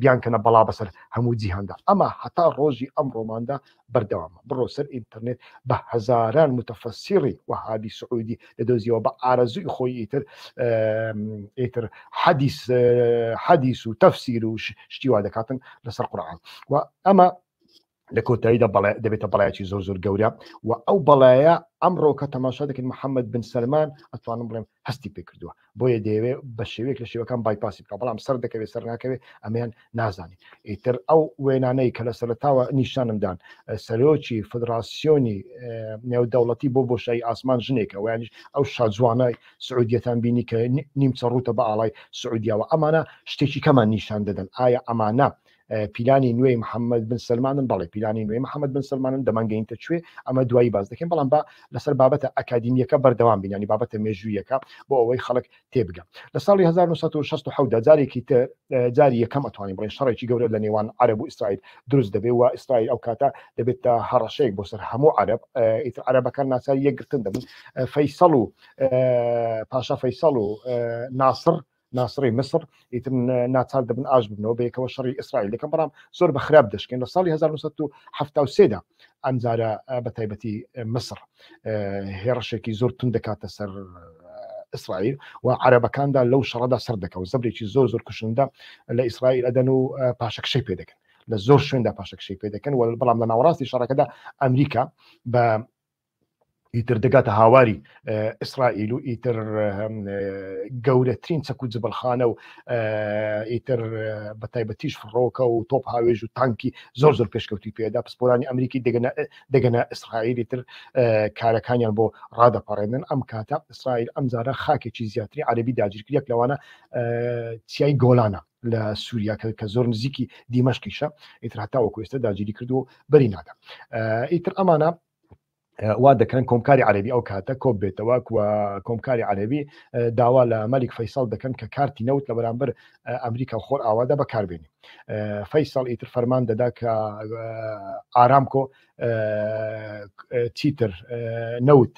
A: بیانکەنە بەڵا بەسەر هەموو جیهاندا. ئەمە هەتا ڕۆژی ئەمڕۆماندا بەردەوامە. بڕۆ سەر ئینتەرنێت بە هەزاران متەفەسیڕی وەهابی سعودی دەدۆزیەوە بە ئارەزووی خۆی ئیتر ئیتر حەدیس حەدیس و تەفسیر و شتی وا دەکاتن لەسەر قورئان و ئەمە لە کۆتاییدا دەبێتە بەڵایەکی زۆر زۆر گەورە و ئەو بەڵایە ئەمڕۆ کە تەماشا دەکەین محەممەد بن سەلمان ئەتوانم بڵێم هەستی پێ کردووە، بۆیە دەیەوێ بە شێوەیەک لە شێوەکان بایپاسی بکە، بەڵام سەر دەکەوێت سەر ناکەوێت ئەمەیان نازانین. ئیتر ئەو وێنانەی کە لە سەرەتاوە نیشانم دان، سەرۆکی فدراسیۆنی نێودەوڵەتی بۆ بۆشایی ئاسمان ژنێکە، ویانیش ئەو شاجوانای سعودیەتان بینی کە نیمچە ڕووتە بە ئاڵای سعودیاوە، ئەمانە شتێکی کەمان نیشان دەدەن. ئایا ئەمانە پیلانی نوێی محەممەد بن سەلمانن؟ بەڵێ، پیلانی نوێی محەممەد بن سەلمانن. دەمانگەینتە کوێ ئەمە دوایی باس دەکەین، بەڵام با لەسەر بابەتە ئەکادیمیەکە بەردەوام بین، ینی بابەتە مێژوویەکە بۆ ئەوەی خەڵک تێبگە. لە ساڵی 1967 دا جارێکی تر، جاری یەکەم ئەتوانین بڵێن شەڕێکی گەورە لە نێوان عەرەب و ئیسرائیل دروست دەبێت و ئیسرائیل ئەو کاتە دەبێتە هەڕەشەیەک بۆ سەر هەموو عەرەب. ئیتر عەرەبەکان ناچاری یەکگرتن دەبن. فەیسەڵ و پاشا فەیسەڵ و ناسڕ ناسڕی میسر ئیتر ناچار دەبن ئاش ببنەوە بەیەکەوە شەڕی ئیسرائیل دەکەن، بەڵام زۆر بە خراپ دەشکێن. لە ساڵی 1973 دا ئەمجارە بە تایبەتی میسر هێڕشێکی زۆر تون دەکاتە سەر ئیسرائیل و عەرەبەکاندا لەو شەڕەدا سەر دەکەون، زەبرێکی زۆر زۆر کوشندە لە ئیسرائیل ئەدەن و پاشەکشەی پێ دەکەن، لە زۆر شوێندا پاشەکشەی پێ دەکەن و بەڵام لە ناوەڕاستی شەڕەکەدا ئەمریکا بە ئیتر دەگاتە هاواری ئیسرائیل و ئیتر گەورەترین چەک و جبڵخانە و ئیتر بە تایبەتیش فڕۆکە و تۆپ هاوێژ و تانکی زۆر زۆر پێشکەوتوی پێدا. پسپۆرانی ئەمریکی دەگەنە ئیسرائیلی تر کارەکانیان بۆ ڕادەپەڕێنن. ئەم کاتە ئیسرائیل ئەمجارە خاکێکی زیاتری عەربی داگیرکرد، یەک لەوانە چیای گۆلانە لە سووریا کە زۆر نزیکی دیمەشقیشە، ئیتر هەتاوەکو ئێستا داگیری کردو بەری نادا. ئیتر ئەمانە وا دەکەن کۆمکاری عەربی ئەو کاتە کۆب بێتەوە و کۆمکاری عەربی داوا لە مەلیک فەیسەڵ دەکەن کە کارتی نەوت لە بەرامبەر ئەمریکا و خۆر ئاوادا بەکاربێنی. فەیسەڵ ئیتر فەرمان دەدا کە ئارامکۆ چیتر نەوت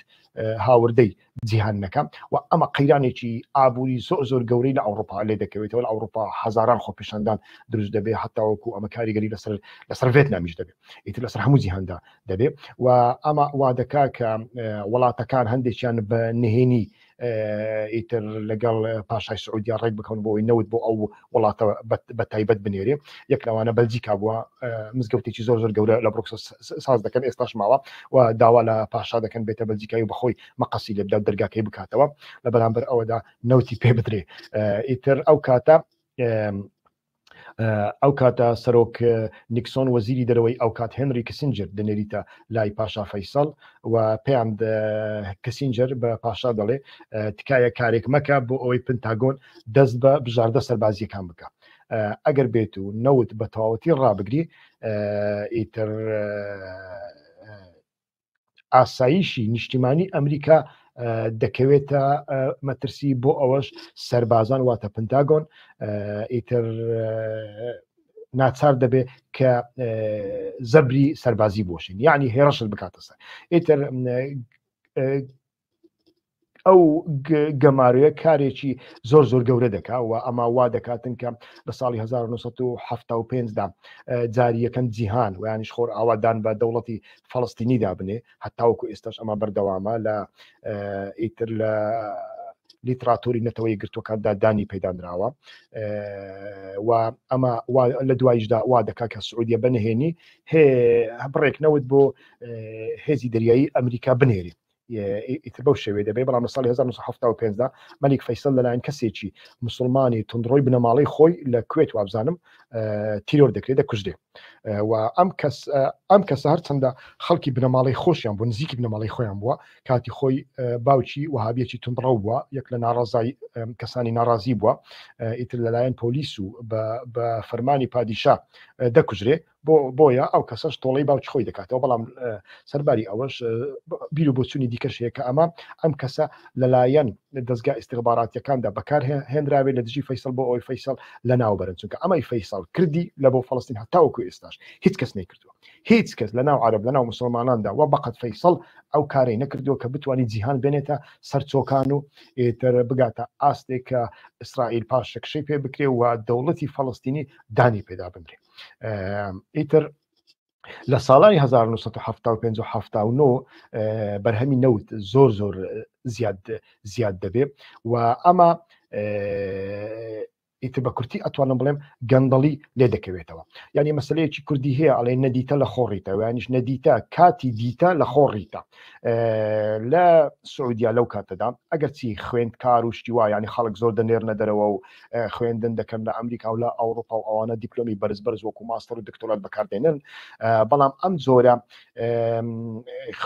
A: هاوردەی جیهان نەکا و ئەمە قەیرانێکی ئابووری زۆر زۆر گەورەی لە ئەوروپا لێ دەکەوێتەوە. لە ئەوروپا هەزاران خۆپیشاندان دروست دەبێ، هەتاوەکو ئەمە کاریگەری لەسەر ڤێتنامیش دەبێ، ئیتر لەسەر هەموو جیهاندا دەبێ و ئەمە وا دەکا کە وڵاتەکان هەندێکیان بە نهێنی ئیتر لەگەڵ پاشای سعودیا ڕێک بکەون بۆ ئەوەی نەوت بۆ ئەو وڵاتە بە تایبەت بنێرێ. یەک لەوانە بەلجیکا بووە، مزگەوتێکی زۆر زۆر گەورە لە بڕۆکسل ساز دەکەن، ئێستاش ماوە و داوا لە پاشا دەکەن بێتە بەلجیکای و بەخۆی مەقەسی لێ بدا و دەرگاکەی بکاتەوە، لە بەرامبەر ئەوەدا نەوتی پێ بدرێ. ئیتر ئەو کاتە ئەو کاتە سەرۆک نیکسۆن وەزیری دەرەوەی ئەو کات هێنری کسینجر دەنێریتە لای پاشا فەیسەڵ و پێیان کسینجر بە پاشا دەڵێ تکایە کارێک مەکە بۆ ئەوەی پنتاگۆن دەست بە بژاردە سەربازیەکان بکە، ئەگەر بێت و نەوت بە تەواوەتی ڕابگری ئیتر ئاسایشی نیشتیمانی ئەمریکا دەکەوێتە مەترسی، بۆ ئەوەش سەربازان واتە پنتاگۆن ئیتر ناچار دەبێت کە زەبری سەربازی بۆشین، یعنی هێڕشت بکاتە سەر. ئیتر ئەو گەمارۆیە کارێکی زۆر زۆر گەورە دەکا و ئەمە وا دەکاتن کە لە ساڵی 1975 دا جاری یەکەم جیهان و یانیش خۆر ئاوادان بە دەوڵەتی فەڵستینی دابنێ. هەتاوەکو ئێستاش ئەمە بەردەوامە لە ئیتر لە لیتراتۆری نەتەوە یەکگرتووەکاندا دانی پێدانراوە و ئەمە لە دواییشدا وا دەکا کە سعودیە بەنهێنی بڕێک نەوت بۆ هێزی دەریایی ئەمریکا بنێری، ئیتر بەو شێوەیە دەبێت. بەڵام لە ساڵی 1975 دا مەلیک فەیسەڵ لەلایەن کەسێکی مسلمانی توندڕۆی بنەماڵەی خۆی لە کوێت وابزانم تیرۆر دەکرێت، دەکوژرێ و ئەم کەس ئەم کەسە هەرچەندە خەڵکی بنەماڵەی خۆشیان بوو، نزیکی بنەماڵەی خۆیان بووە، کاتی خۆی باوکی وەهابیەکی توندڕەو بووە، یەک لە ناڕازای کەسانی ناڕازی بووە، ئیتر لەلایەن پۆلیس و بە فەرمانی پادیشا دەکوژرێ. بۆ بۆیە ئەو کەسەش تۆڵەی باوکی خۆی دەکاتەوە. بەڵام سەرباری ئەوەش بیر و بۆچوونی دیکەش هەیە کە ئەمە ئەم کەسە لەلایەن دەستگا ئیستیخباراتیەکاندا بەکار هێنراوێت لە دژی فەیسەڵ بۆ ئەوەی فەیسەڵ لەناو بەرن، چونکە ئەمەی فەیسەڵ کردی لە بۆ فەڵەستین هەتاوەکو ئێستاش هیچ کەس نەیکردووە، هیچ کەس لە ناو عەرەب لە ناو مسلماناندا و بەقەد فەیسەڵ ئەو کارەی نەکردووە کە بتوانێت جیهان بێنێتە سەرچۆکان و ئیتر بگاتە ئاستێک کە ئیسرائیل پاشەکشەی پێ بکرێ و دەوڵەتی فەڵەستینی دانی پێدا بنرێ. ئیتر لە ساڵانی 1975 و 79 بەرهەمی نەوت زۆر زۆر زیاد زیاد دەبێ و ئەمە ئیتر بە کورتی ئەتوانم بڵێم گەندەڵی لێ دەکەوێتەوە. یعنی مەسلەیەکی کوردی هەیە ئەڵێ نەدیتە لە خۆڕیتە ویانیش نەدیتە کاتی دیتە لە خۆڕیتە. لە سعودیا لەو کاتەدا ئەگەرچی خوێندکار و شتی وا یعنی خەڵک زۆر دەنێرنە دەرەوە و خوێندن دەکەن لە ئەمریکا و لە ئەوروپا و ئەوانە دیپلۆمی بەرز بەرز وەکو ماستەر و دکتۆرات بەکاردێنن، بەڵام ئەم جۆرە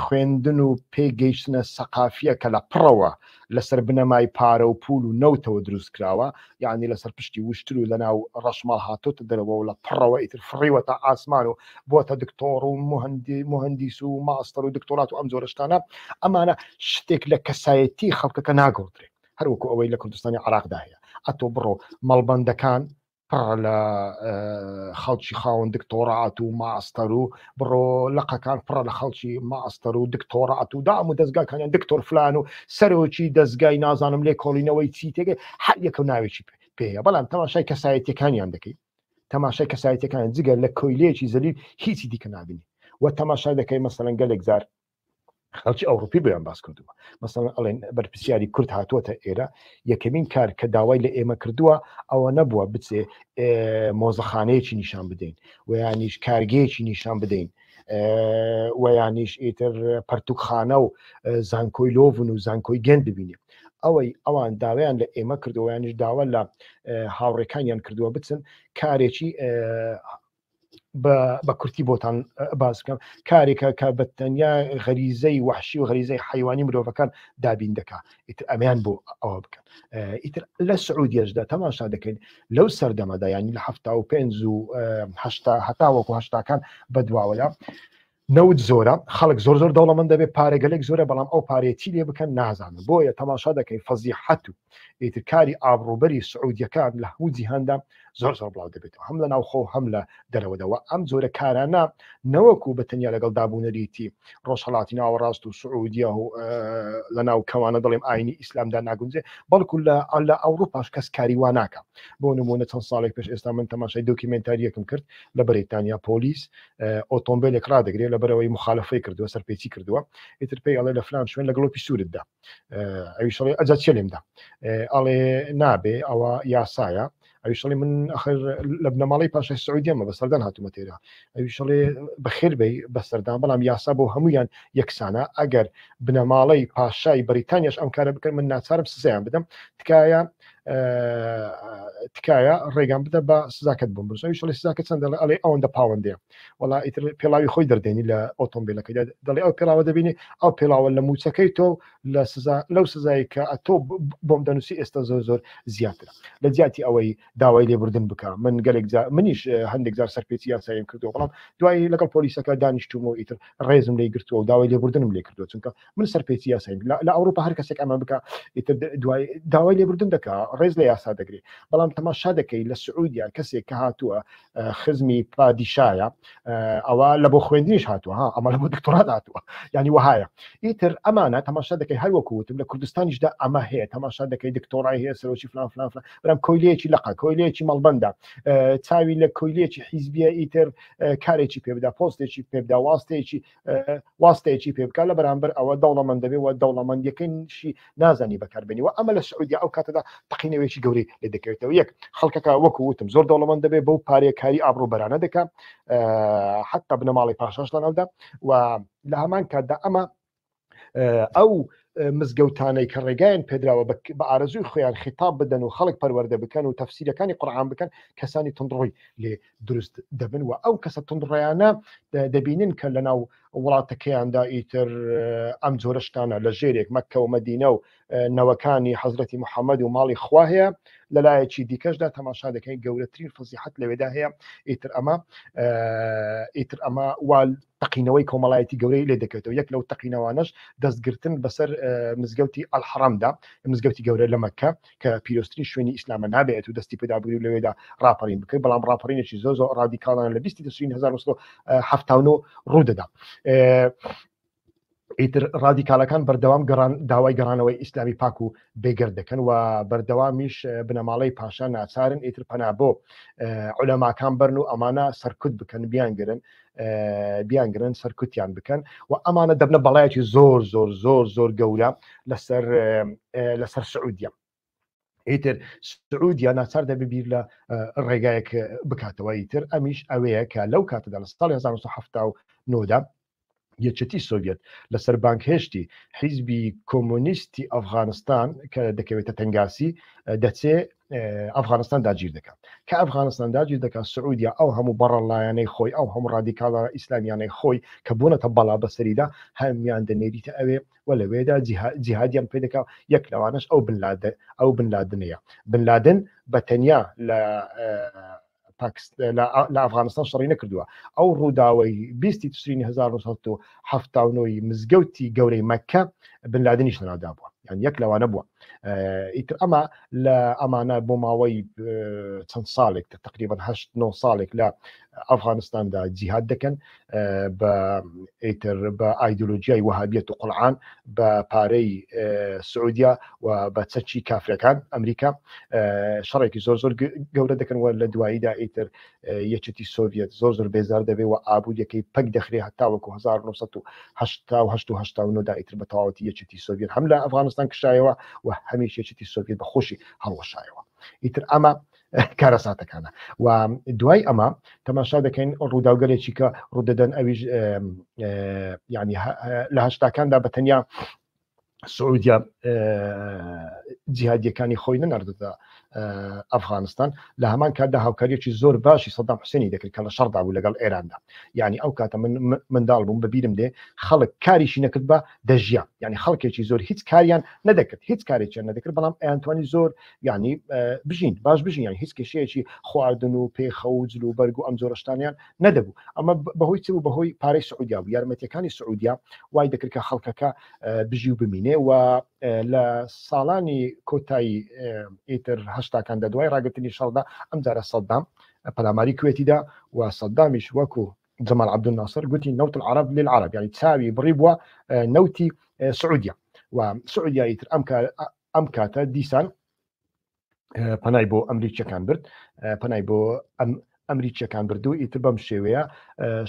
A: خوێندن و پێگەیشتنە سەقافیە کە لە پڕەوە لەسەر بنەمای پارە و پول و نەوتەوە دروست کراوە، یعنی لەسەر پشتی وشتر و لەناو ڕەشماڵ هاتۆتە دەرەوە و لە پڕەوە ئیتر فڕیوەتە ئاسمان و بۆتە دکتۆر و مهندیس و ماستەر و دکتۆرات و ئەم جۆرە شتانە، ئەمانە شتێک لە کەسایەتی خەڵکەکە ناگۆڕدرێ، هەروەکو ئەوەی لە کوردستانی عراقدا هەیە. ئەتۆ بڕۆ مەڵبەندەکان. پڕە لە خەڵکی خاوەن دکتۆرات و ماستەر و بڕۆ لقەکان پڕە لە خەڵکی ماستەر و دکتۆرات و دام و دەستگاکانیان دکتۆر فلان و سەرۆکی دەستگای نازانم لێکۆڵینەوەی چی تێگەی هەر یەکە و ناوێکی پێیە، بەڵام تەماشای کەسایەتیەکانیان دەکەی، تەماشای کەسایەتیەکان جگە لە کۆیلەیەکی زەلیل هیچی دیکە نابینی و تەماشا دەکەی مەسەلەن گەلێک جار خەڵکی ئەوروپی بۆیان باس کردووە، مەسەڵەن ئەڵێن بەرپرسیاری کورد هاتووەتە ئێرە، یەکەمین کار کە داوای لە ئێمە کردووە ئەوە نەبووە بچێ مۆزەخانەیەکی نیشان بدەین و یانیش کارگەیەکی نیشان بدەین و یانیش ئیتر پەرتوکخانە و زانکۆی لۆڤن و زانکۆی گەند ببینێ. ئەوەی ئەوان داوایان لە ئێمە کردووە یانیش داوا لە هاوڕێکانیان کردووە بچن کارێکی بە کورتی بۆتان باس بکەم، کارێکە کە بە تەنیا غەریزەی وەحشی و غەریزەی حیوانی مرۆڤەکان دابین دەکا، ئیتر ئەمیان بۆ ئەوە بکەن. ئیتر لە سعودیەشدا تەماشا دەکەین لەو سەردەمەدا، یانی لە 75 و 80 هەتاوەکو هەشتاکان بەدواوەیە، نەوت زۆرە، خەڵک زۆر زۆر دەوڵەمەند دەبێت، پارەگەلێک زۆرە، بەڵام ئەو پارەیە چی لێ بکەن نازانن. بۆیە تەماشا دەکەین فەزیحەت و ئیتر کاری ئابڕووبەری سعودیەکان لە هەموو جیهاندا زۆر زۆر بڵاو دەبێتەوە، هەم لە ناوخۆ و هەم لە دەرەوەدا. وە ئەم جۆرە کارانە نەوەکو بە تەنیا لەگەڵ دابونەریتی ڕۆژهەڵاتی ناوەڕاست و سعودیە و لە ناو کەوانە دەڵێم ئاینی ئیسلامدا ناگونجێ، بەڵکو لە ئەوروپاش کەس کاری وا ناکا. بۆ نموونە چەند ساڵێک پێش ئێستا من تەماشای دۆکیومێنتارییەکم کرد لە بەریتانیا، پۆلیس ئۆتۆمبیلێک ڕادەگرێت لەبەرەوەی مخالفەی کردووە، سەرپێچی کردووە، ئیتر پێی ئەڵێ لە فلان شوێن لە گڵۆپی سوورتدا. ئەویش ئەڵێ ئەجا چێ لێمدا؟ ئەڵێ نابێ، ئەوە یاسایە. ئەویش ئەڵێ من ئەخر لە بنەماڵەی پاشای سعودیەمە، بە سەردان هاتوومە تێرە. ئەویش ئەڵێ بەخێر بێی بە سەردان، بەڵام یاسا بۆ هەمویان یەکسانە، ئەگەر بنەماڵەی پاشای بەریتانیاش ئەم کارە بکەن من ناچارم سزایان بدەم، تکایە تکایە ڕێگام بدە بە سزاکەت بم بنووسم. ئەویش ئەڵێ سزاکە چەند؟ دەڵێ ئەڵێ ئەوەندە پاوەندەیە. وەڵا ئیتر پێڵاوی خۆی دەردێنی لە ئۆتۆمبیلەکەی، دەڵێ ئەو پێڵاوە دەبینی، ئەو پێڵاوە لە موچەکەی تۆ لە سزا لەو سزایی کە ئەتۆ بۆم دەنووسی ئێستا زۆر زۆر زیاترە. لە جیاتی ئەوەی داوای لێبوردن بکە، من گەلێک جار منیش هەندێک جار سەرپێچی یاساییم کردووە، بەڵام دوایی لەگەڵ پۆلیسەکە دانیشتوومە و ئیتر ڕێزم لێی گرتووە و داوای لێبوردنم لێ کردووە، چونکە من سەرپێچی یاسایی لە ئەوروپا هەر کەسێک ئەمە بکە ئیتر دوای داوای لێبوردن دەکا، ڕێز لە یاسا دەگرێ. بەڵام تەماشا دەکەی لە سعودیا کەسێک کە هاتووە خزمی پادیشایە، ئەوە لە بۆ خوێندنیش هاتووە، ها ئەمە لە بۆ دکتۆرات هاتووە، یعنی وەهایە. ئیتر ئەمانە تەماشا دەکەی هەر وەکو وتم لە کوردستانیشدا ئەمە هەیە، تەماشا دەکەی دکتۆرای هەیە، سەرۆکی فلان فلان فلان، بەڵام کۆیلەیەکی لەقە، کۆیلەیەکی مەڵبەندە، چاوی لە کۆیلەیەکی حیزبیە، ئیتر کارێکی پێ بدا، پۆستێکی پێ بدا، واستەیەکی واستەیەکی پێ بکە، لە بەرامبەر ئەوە دەوڵەمەند دەبێ و دەوڵەمەندیەکەیشی نازانی بەکاربێنی. و ئەمە لە سعودیا ئەو کاتەدا تەقینەوەیەکی گەورەی لێ دەکەوێتەوە. یەک خەڵکەکە وەکو وتم زۆر دەوڵەمەند دەبێ، بەو پارەیە کاری ئابڕووبەرانە دەکا، حتا بنەماڵەی پاشاش لەناودا. و لە هەمان کاتدا ئەمە ئەو مزگەوتانەی کە ڕێگایان پێدراوە بە ئارەزووی خۆیان خیتاب بدەن و خەڵک پەروەردە بکەن و تەفسیرەکانی قورئان بکەن، کەسانی توندڕۆی لێ دروست دەبن. و ئەو کەسە توندڕۆیانە دەبینن کە لەناو وڵاتەکەیاندا ئیتر ئەم جۆرە شتانە لە ژێرێک مەککە و مەدینە و نەوەکانی حەزرەتی محەممەد و ماڵی خوا هەیە، لەلایەکی دیکەشدا تەماشا دەکەین گەورەترین فەزیحەت لەوێدا هەیە. ئیتر ئەمە ئیتر ئەمە وال تەقینەوەی کۆمەڵایەتی گەورەی لێ دەکەوێتەوە. یەک لەو تەقینەوانەش دەستگرتن بەسەر مزگەوتی ئەلحەڕەمدا، مزگەوتی گەورە لە مەککە کە پیرۆزترین شوێنی ئیسلامە، نابێت و دەستی پێدا بگری و لەوێدا ڕاپەڕین بکەیت، بەڵام ڕاپەڕینێکی زۆر زۆر ڕادیکاڵانە لە 20 تشرین 1979 ڕوو دەدا. ئیتر ڕادیکالەکان بەردەوام گەڕان داوای گەڕانەوەی ئیسلامی پاک و بێگەرد دەکەن و بەردەوامیش بنەماڵەی پاشا ناچارن ئیتر پەنا بۆ عولەماکان بەرن و ئەمانە سەرکوت بکەن، بیانگرن بیانگرن سەرکوتیان بکەن و ئەمانە دەبنە بەڵایەکی زۆر زۆر زۆر زۆر گەورە لەسەر لەسەر سعودیە. ئیتر سعودیا ناچار دەبێ بیر لە ڕێگایەک بکاتەوە. ئیتر ئەمیش ئەوەیە کە لەو کاتەدا لە ساڵی 1979دا یەکێتی سۆڤیەت لەسەر بانگهێشتی حیزبی کۆمۆنیستی ئەفغانستان کە دەکەوێتە تەنگاسی دەچێ ئەفغانستان داگیر دەکات. کە ئەفغانستان داگیر دەکات، سعودیا ئەو هەموو بەڕەڵایانەی خۆی، ئەو هەموو ڕادیکاڵە ئیسلامیانەی خۆی کە بوونەتە بەڵا بەسەریدا، هەمیان دەنێریتە ئەوێ و لەوێدا جیهادیان پێ دەکا. یەک لەوانەش ئەو بن لادن، ئەو بن لادنەیە. بن لادن بە تەنیا لە لە ئەفغانستان شەڕی نەکردووە. ئەو ڕووداوەی 20 تشرینی 1979 مزگەوتی گەورەی مەککە بن لادنیش لەناودا بووە، یان یەک لەوانە بووە. ئیتر ئەمە لە ئەمانە بۆ ماوەی چەند ساڵێک تقریبا هەشت نۆ ساڵێک لە ئەفغانستاندا جیهاد دەکەن بە ئیتر بە ئایدۆلۆژیای وەهابیەت و قورعان بە پارەی سعودیا و بە چەکی کافرەکان ئەمریکا شەڕێکی زۆر زۆر گەورە دەکەن و لە دواییدا ئیتر یەکێتی سۆڤیەت زۆر زۆر بێزار دەبێ و ئابووریەکەی پەک دەخرێ هەتاوەکو 1988 و 89 دا ئیتر بە تەواوەتی یەکێتی سۆڤیەت هەم لە ئەفغانستان کشایەوە و هەمیش یەکێتی سۆڤیەت بە خۆشی هەڵوەشایەوە. ئیتر ئەمە کارەساتەکانە و دوای ئەمە تەماشا دەکەین ڕووداوگەلێکی کە ڕوودەدەن ئەویش ینی لە هەشتاکاندا بە تەنیا سعودیا جیهادیەکانی خۆی نەناردەتە ئەفغانستان لە هەمان کاتدا هاوکاریەکی زۆر باشی سەدام حوسێنی دەکرد کە لە شەڕدا بوو لەگەڵ ئێراندا یعنی ئەو کاتە من منداڵ بووم بەبیرم دێ خەڵک کاریشی نەکرد بە دەژیا یعنی خەڵکێکی زۆر هیچ کاریان نەدەکرد هیچ کارێکیان نەدەکرد بەڵام ئەیانتوانی زۆر یعنی بژین باش بژین یعنی هیچ کێشەیەکی خواردن و پێخە و جل و بەرگ و ئەم جۆرە شتانیان نەدەبوو ئەمە بەهۆی چ بوو بەهۆی پارەی سعودیا بوو یارمەتیەکانی سعودیا وای دەکرد کە خەڵکەکە بژی و بمینێ و لە ساڵانی کۆتایی ئیتر هەشتاکاندا دوای ڕاگرتنی شەڕدا ئەمجارە سەدام پەلاماری کوێتیدا و سەدامیش وەکو جەمال عەبدولناسر گوتی نەوت العرب للعرب یعنی چاوی بڕی بووە نەوتی سعودیا و سعودیا ئیتر ئەم ئەم کاتە دیسان پەنای بۆ ئەمریکیەکان برد پەنای بۆ ئەم ئەمریکیەکان بردو ئیتر بەم شێوەیە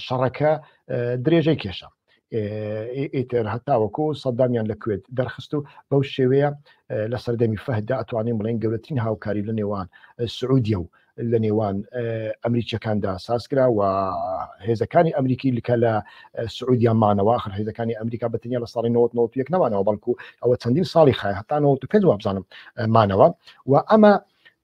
A: شەڕەکە درێژەی کێشە ئیتر هەتاوەکو سەدامیان لە کوێت دەرخست و بەو شێوەیە لە سەردەمی فەهدا ئەتوانین بڵێن گەورەترین هاوکاری لە نێوان سعودیە و لە نێوان ئەمریکیەکاندا سازکرا و هێزەکانی ئەمریکی لکە لە سعودیا مانەوە آخر هێزەکانی ئەمریکا بە تەنیا لە ساڵی 1991 نەمانەوە بەڵکو ئەوە چەندین ساڵی خای هەتا 95 وابزانم مانەوە و ئەمە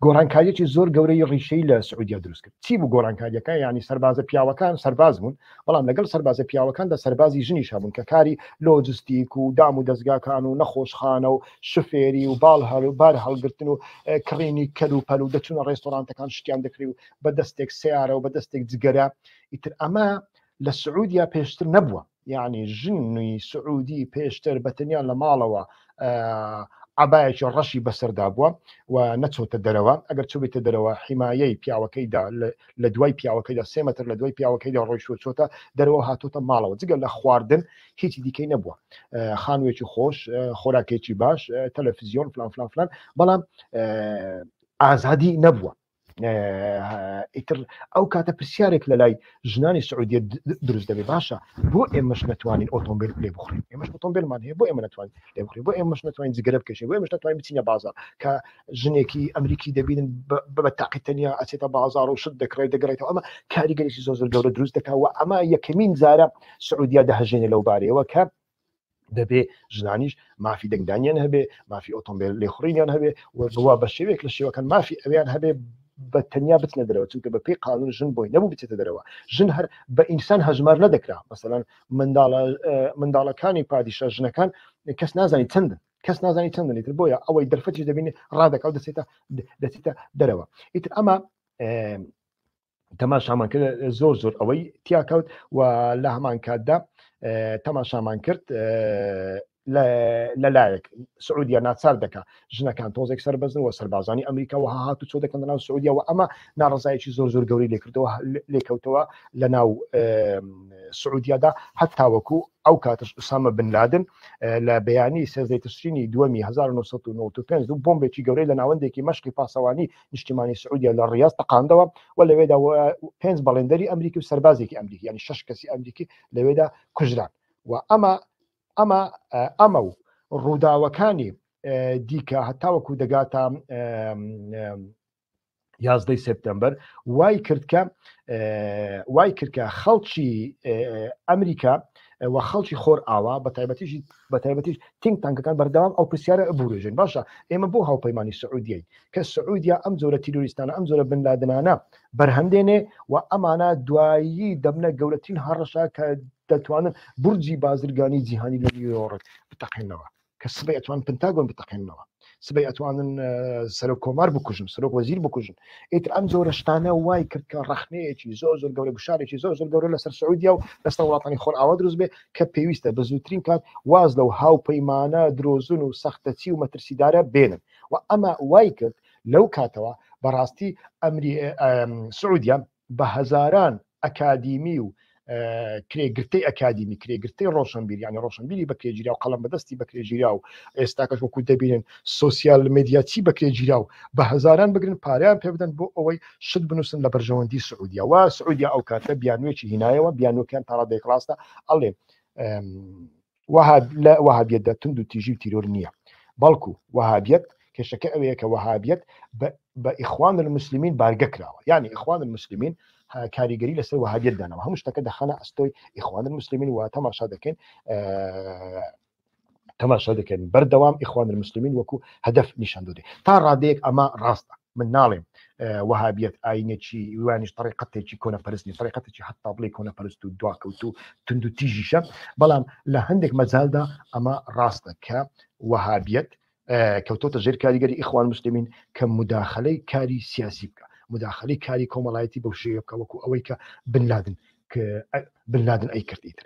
A: گۆڕانکاریەکی زۆر گەورەی ڕیشەی لە سعودیا دروست کرد چی بوو گۆڕانکاریەکە ینی سەربازە پیاوەکان سەرباز بوون بەڵام لەگەڵ سەربازە پیاوەکاندا سەربازی ژنیش هەبوون کە کاری لۆجستیک و دام و دەزگاکان و نەخۆشخانە و شفێری و باڵ هەل و بار هەڵگرتن و کڕینی کەل و پەل و دەچوونە ڕێستۆرانتەکان شتیان دەکری و بە دەستێک سیارە و بە دەستێک جگەرە. ئیتر ئەمە لە سعودیا پێشتر نەبووە، یعنی ژنی سعودی پێشتر بە تەنیا لە ماڵەوە عەبایەکی ڕەشی بەسەردا بووە و نەچۆتە دەرەوە، ئەگەر چووبێتە دەرەوە حیمایەی پیاوەکەیدا لە دوای پیاوەکەیدا سێ مەتر لە دوای پیاوەکەیدا ڕۆیشتووە چۆتە دەرەوە هاتۆتە ماڵەوە، جگە لە خواردن هیچی دیکەی نەبووە، خانوویەکی خۆش، خۆراکێکی باش، تەلەفزیۆن فلان فلان فلان، بەڵام ئازادی نەبووە. ئیتر ئەو کاتە پرسیارێک لە لای ژنانی سعودیە دروست دەبێت، باشە بۆ ئێمەش نەتوانین ئۆتۆمبیل لێ بخورین، ئێمەش ئۆتۆمبیلمان هەیە، بۆ ئێمە نەتوانین لێ بخورین، بۆ ئێمەش نەتوانین جگەرە بکێشین، بۆ ئێمەش نەتوانین بچینە بازاڕ، کە ژنێکی ئەمریکی دەبینن بە تاقی تەنیا ئەچێتە بازاڕ و شت دەکڕێت دەگەڕێتەوە. ئەمە کاریگەریی زۆر زۆر گەورە دروست دەکات و ئەمە یەکەمین جارە سعودیا دەهەژێنێ لەو بارەیەوە کە دەبێ ژنانیش مافی دەنگدانیان هەبێ، مافی ئۆتۆمبیل لێخوڕینیان هەبێ و بوا بە شێوەیەک لە شێوەکان مافی ئەویان هەبێ بە تەنیا بچنە دەرەوە، چونکە بە پێی قانون ژن بۆی نەبوو بچێتە دەرەوە، ژن هەر بە ئینسان هەژمار نەدەکرا. مەسەلەن منداڵەکانی پادیشا ژنەکان کەس نازانی چەندن، کەس نازانی چەندن، ئیتر بۆیە ئەوەی دەرفەتیش دەبینی ڕادەکا و دەچێتە دەرەوە. ئیتر ئەمە تەماشامان کرد زۆر زۆر ئەوەی تیاکەوت و لە هەمان کاتدا تەماشامان کرد لەلایەک سعودیا ناچار دەکا ژنەکان تۆزێک سەربەزن و سەربازانی ئەمریکا وها هات و چۆ دەکەن ناو سعودیا و ئەمە ناڕزایەکی زۆر زۆر گەوری لێکردەوە لێکەوتەوە لە ناو سعودیادا هەتاوەکو ئەو کاتش ئوسامە بن لادن لە بەیانی سێزدەی تشرینی دووەمی 1995 دوو بۆمبێکی گەورەی لە ناوەندێکی مەشقی پاسەوانی نیشتیمانی سعودیا لە ڕیاز تەقاندەوە و لەوێدا پێنج بەڵێندەری ئەمریکی و سەربازێکی ئەمریکی یعنی شش کەسی ئەمریکی لەوێدا کوژران و ئەمە ئەمە ئەمە و ڕووداوەکانی دیکە هەتاوەکو دەگاتە یازدەی سپتەمبەر وای کرد کە وای کرد کە خەڵکی ئەمریکا و خەڵکی خۆر ئاوا بە تایبەتیش بە تایبەتیش think tank ەکان بەردەوام ئەو پرسیارە بورێژن، باشە ئێمە بۆ هاوپەیمانی سعودیەین کە سعودیا ئەم جۆرە تیرۆریستانە ئەم جۆرە بن لادنانە بەرهەم دێنێ و ئەمانە دوایی دەبنە گەورەترین هەڕەشە کە دەتوانن بورجی بازرگانی جیهانی لە نیویۆرک بتەقێنەوە، کە سبەی ئەتوان پنتاگۆن بتەقێننەوە. سبەی ئەتوانن سەرۆک کۆمار بکوژن، سەرۆک وەزیر بکوژن. ئیتر ئەم جۆرە شتانە وای کرد کە ڕەخنەیەکی زۆر زۆر گەورە، گوشارێکی زۆر زۆر گەورە لەسەر سعودیا و لەسەر وڵاتانی خۆرئاوا دروست بێ کە پێویستە بە زووترین کات واز لەو هاوپەیمانە درۆزن و سەختەچی و مەترسیدارە بێنن. و ئەمە وای کرد لەو کاتەوە بەڕاستی ئەمری سعودیا بە هەزاران ئەکادیمی و کرێگرتەی ئەکادیمی، کرێگرتەی ڕۆشنبیر، یعنی ڕۆشنبیری بەکرێگیرا و قەڵەم بەدەستی بەکرێگیرا و ئێستاکەش وەکو دەبینن سۆسیال مێدیاچی بەکرێگیرا و بە هەزاران بگرن پارەیان پێ بدەن بۆ ئەوەی شت بنووسن لە بەرژەوەندی سعودیا. و سعودیا ئەو کاتە بیانوێکی هینایەوە، بیانوەکەیان تا ڕادەیەک ڕاستە، ئەڵێ وەهاب لە وەهابیەتدا توند و تیژی و تیرۆر نییە، بەڵکو وەهابیەت کێشەکە ئەوەیە کە وەهابیەت بە ئیخوان المسلمین بارگە کراوە، یعنی ئیخوان المسلمین کاریگەری لەسەر وەهابیەت داناوە، هەموو شتەکە دەخەنە ئەستۆی ئیخوان المسلمین و تەماشا دەکەین تەماشا دەکەن بەردەوام ئیخوان المسلمین وەکو هەدەف نیشان دەدرێت. تا ڕادەیەک ئەمە ڕاستە، من ناڵێم وەهابیەت ئاینێکی وانیش طریقەتێکی کۆنەپەرست نیە، طریقەتێکی حتا بڵێ کۆنەپەرست و دواکەوت و توند و تیژیشە، بەڵام لە هەندێک مەجالدا ئەمە ڕاستە کە وەهابیەت کەوتۆتە ژێر کاریگەری ئیخوان مسلمین کە مداخلەی کاری سیاسی بکە، مداخلەی کاری کۆمەڵایەتی بەو شێوەیە بکە وەکو ئەوەی کە بن لادن بن لادن ئەی کرد. ئیتر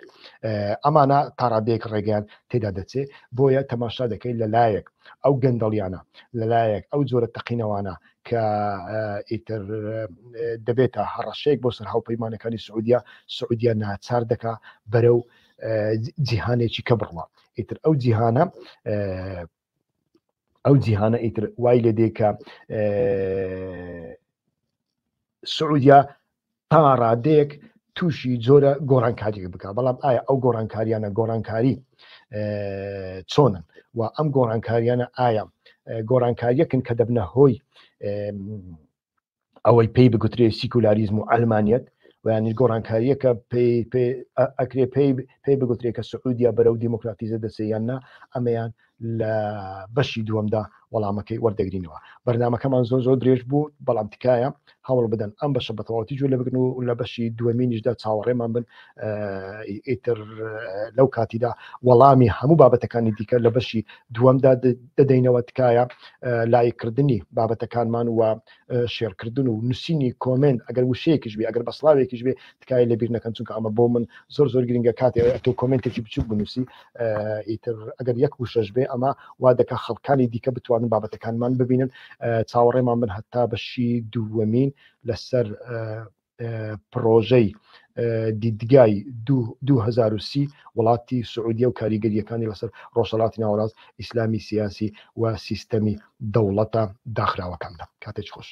A: ئەمانە تاڕادەیەک ڕێگەیان تێدا دەچێ. بۆیە تەماشا دەکەیت لەلایەک ئەو گەندەڵیانە، لەلایەک ئەو جۆرە تەقینەوانە کە ئیتر دەبێتە هەڕەشەیەک بۆ سەر هاوپەیمانەکانی سعودیا، سعودیا ناچار دەکا بەرەو جیهانێکی کە بڕوا. ئیتر ئەو جیهانە ئەو جیهانە ئیتر وای لێ دێ کە سعودیا تا ڕادەیەک تووشی جۆرە گۆڕانکاریەک بکە. بەڵام ئایا ئەو گۆڕانکاریانە گۆڕانکاری چۆنن و ئەم گۆڕانکاریانە ئایا گۆڕانکاریەکن کە دەبنە هۆی ئەوەی پێی بگوترێ سیکولاریزم و ئەلمانیەت، ویانیش گۆڕانکاریەکە ئەکرێ پێی بگوترێ کە سعودیا بەرەو دیموکراتیزە دەچێ یان نا؟ ئەمەیان لە بەشی دووەمدا وەڵامەکەی وەردەگرینەوە. بەرنمەکەمان زۆر زۆر درێژ بوو، بەڵام تکایە هەوڵ بدەن ئەم بەشە بە تەواوەتی گوێ لێ بگرن و لە بەشی دووەمینیشدا چاوەڕێمان بن. ئیتر لەو کاتیدا وەڵامی هەموو بابەتەکانی دیکە لە بەشی دووەمدا دەدەینەوە. تکایە لایککردنی بابەتەکانمان و شێرکردن و نووسینی comment، ئەگەر وشەیەکیش بێ، ئەگەر بەسڵاوێکیش بێ، تکایە لەبیر نەکەن، چونکە ئەمە بۆ من زۆر زۆر گرنگە. کاتێ تۆ comment ێکی بچوک بنووسی، ئیتر ئەگەر یەک وشەش بێ، ئەمە وا دەکا خەڵکانی دیکە بتوانن بابەتەکانمان ببینن. چاوەڕێمان بن هەتا بەشی دووەمین لەسەر پڕۆژەی دیدگای 2030 وڵاتی سعودیە و کاریگەریەکانی لەسەر ڕۆژهەڵاتی ناوەڕاست، ئیسلامی سیاسی و سیستەمی دەوڵەتە داخراوەکاندا. کاتێکی خۆش.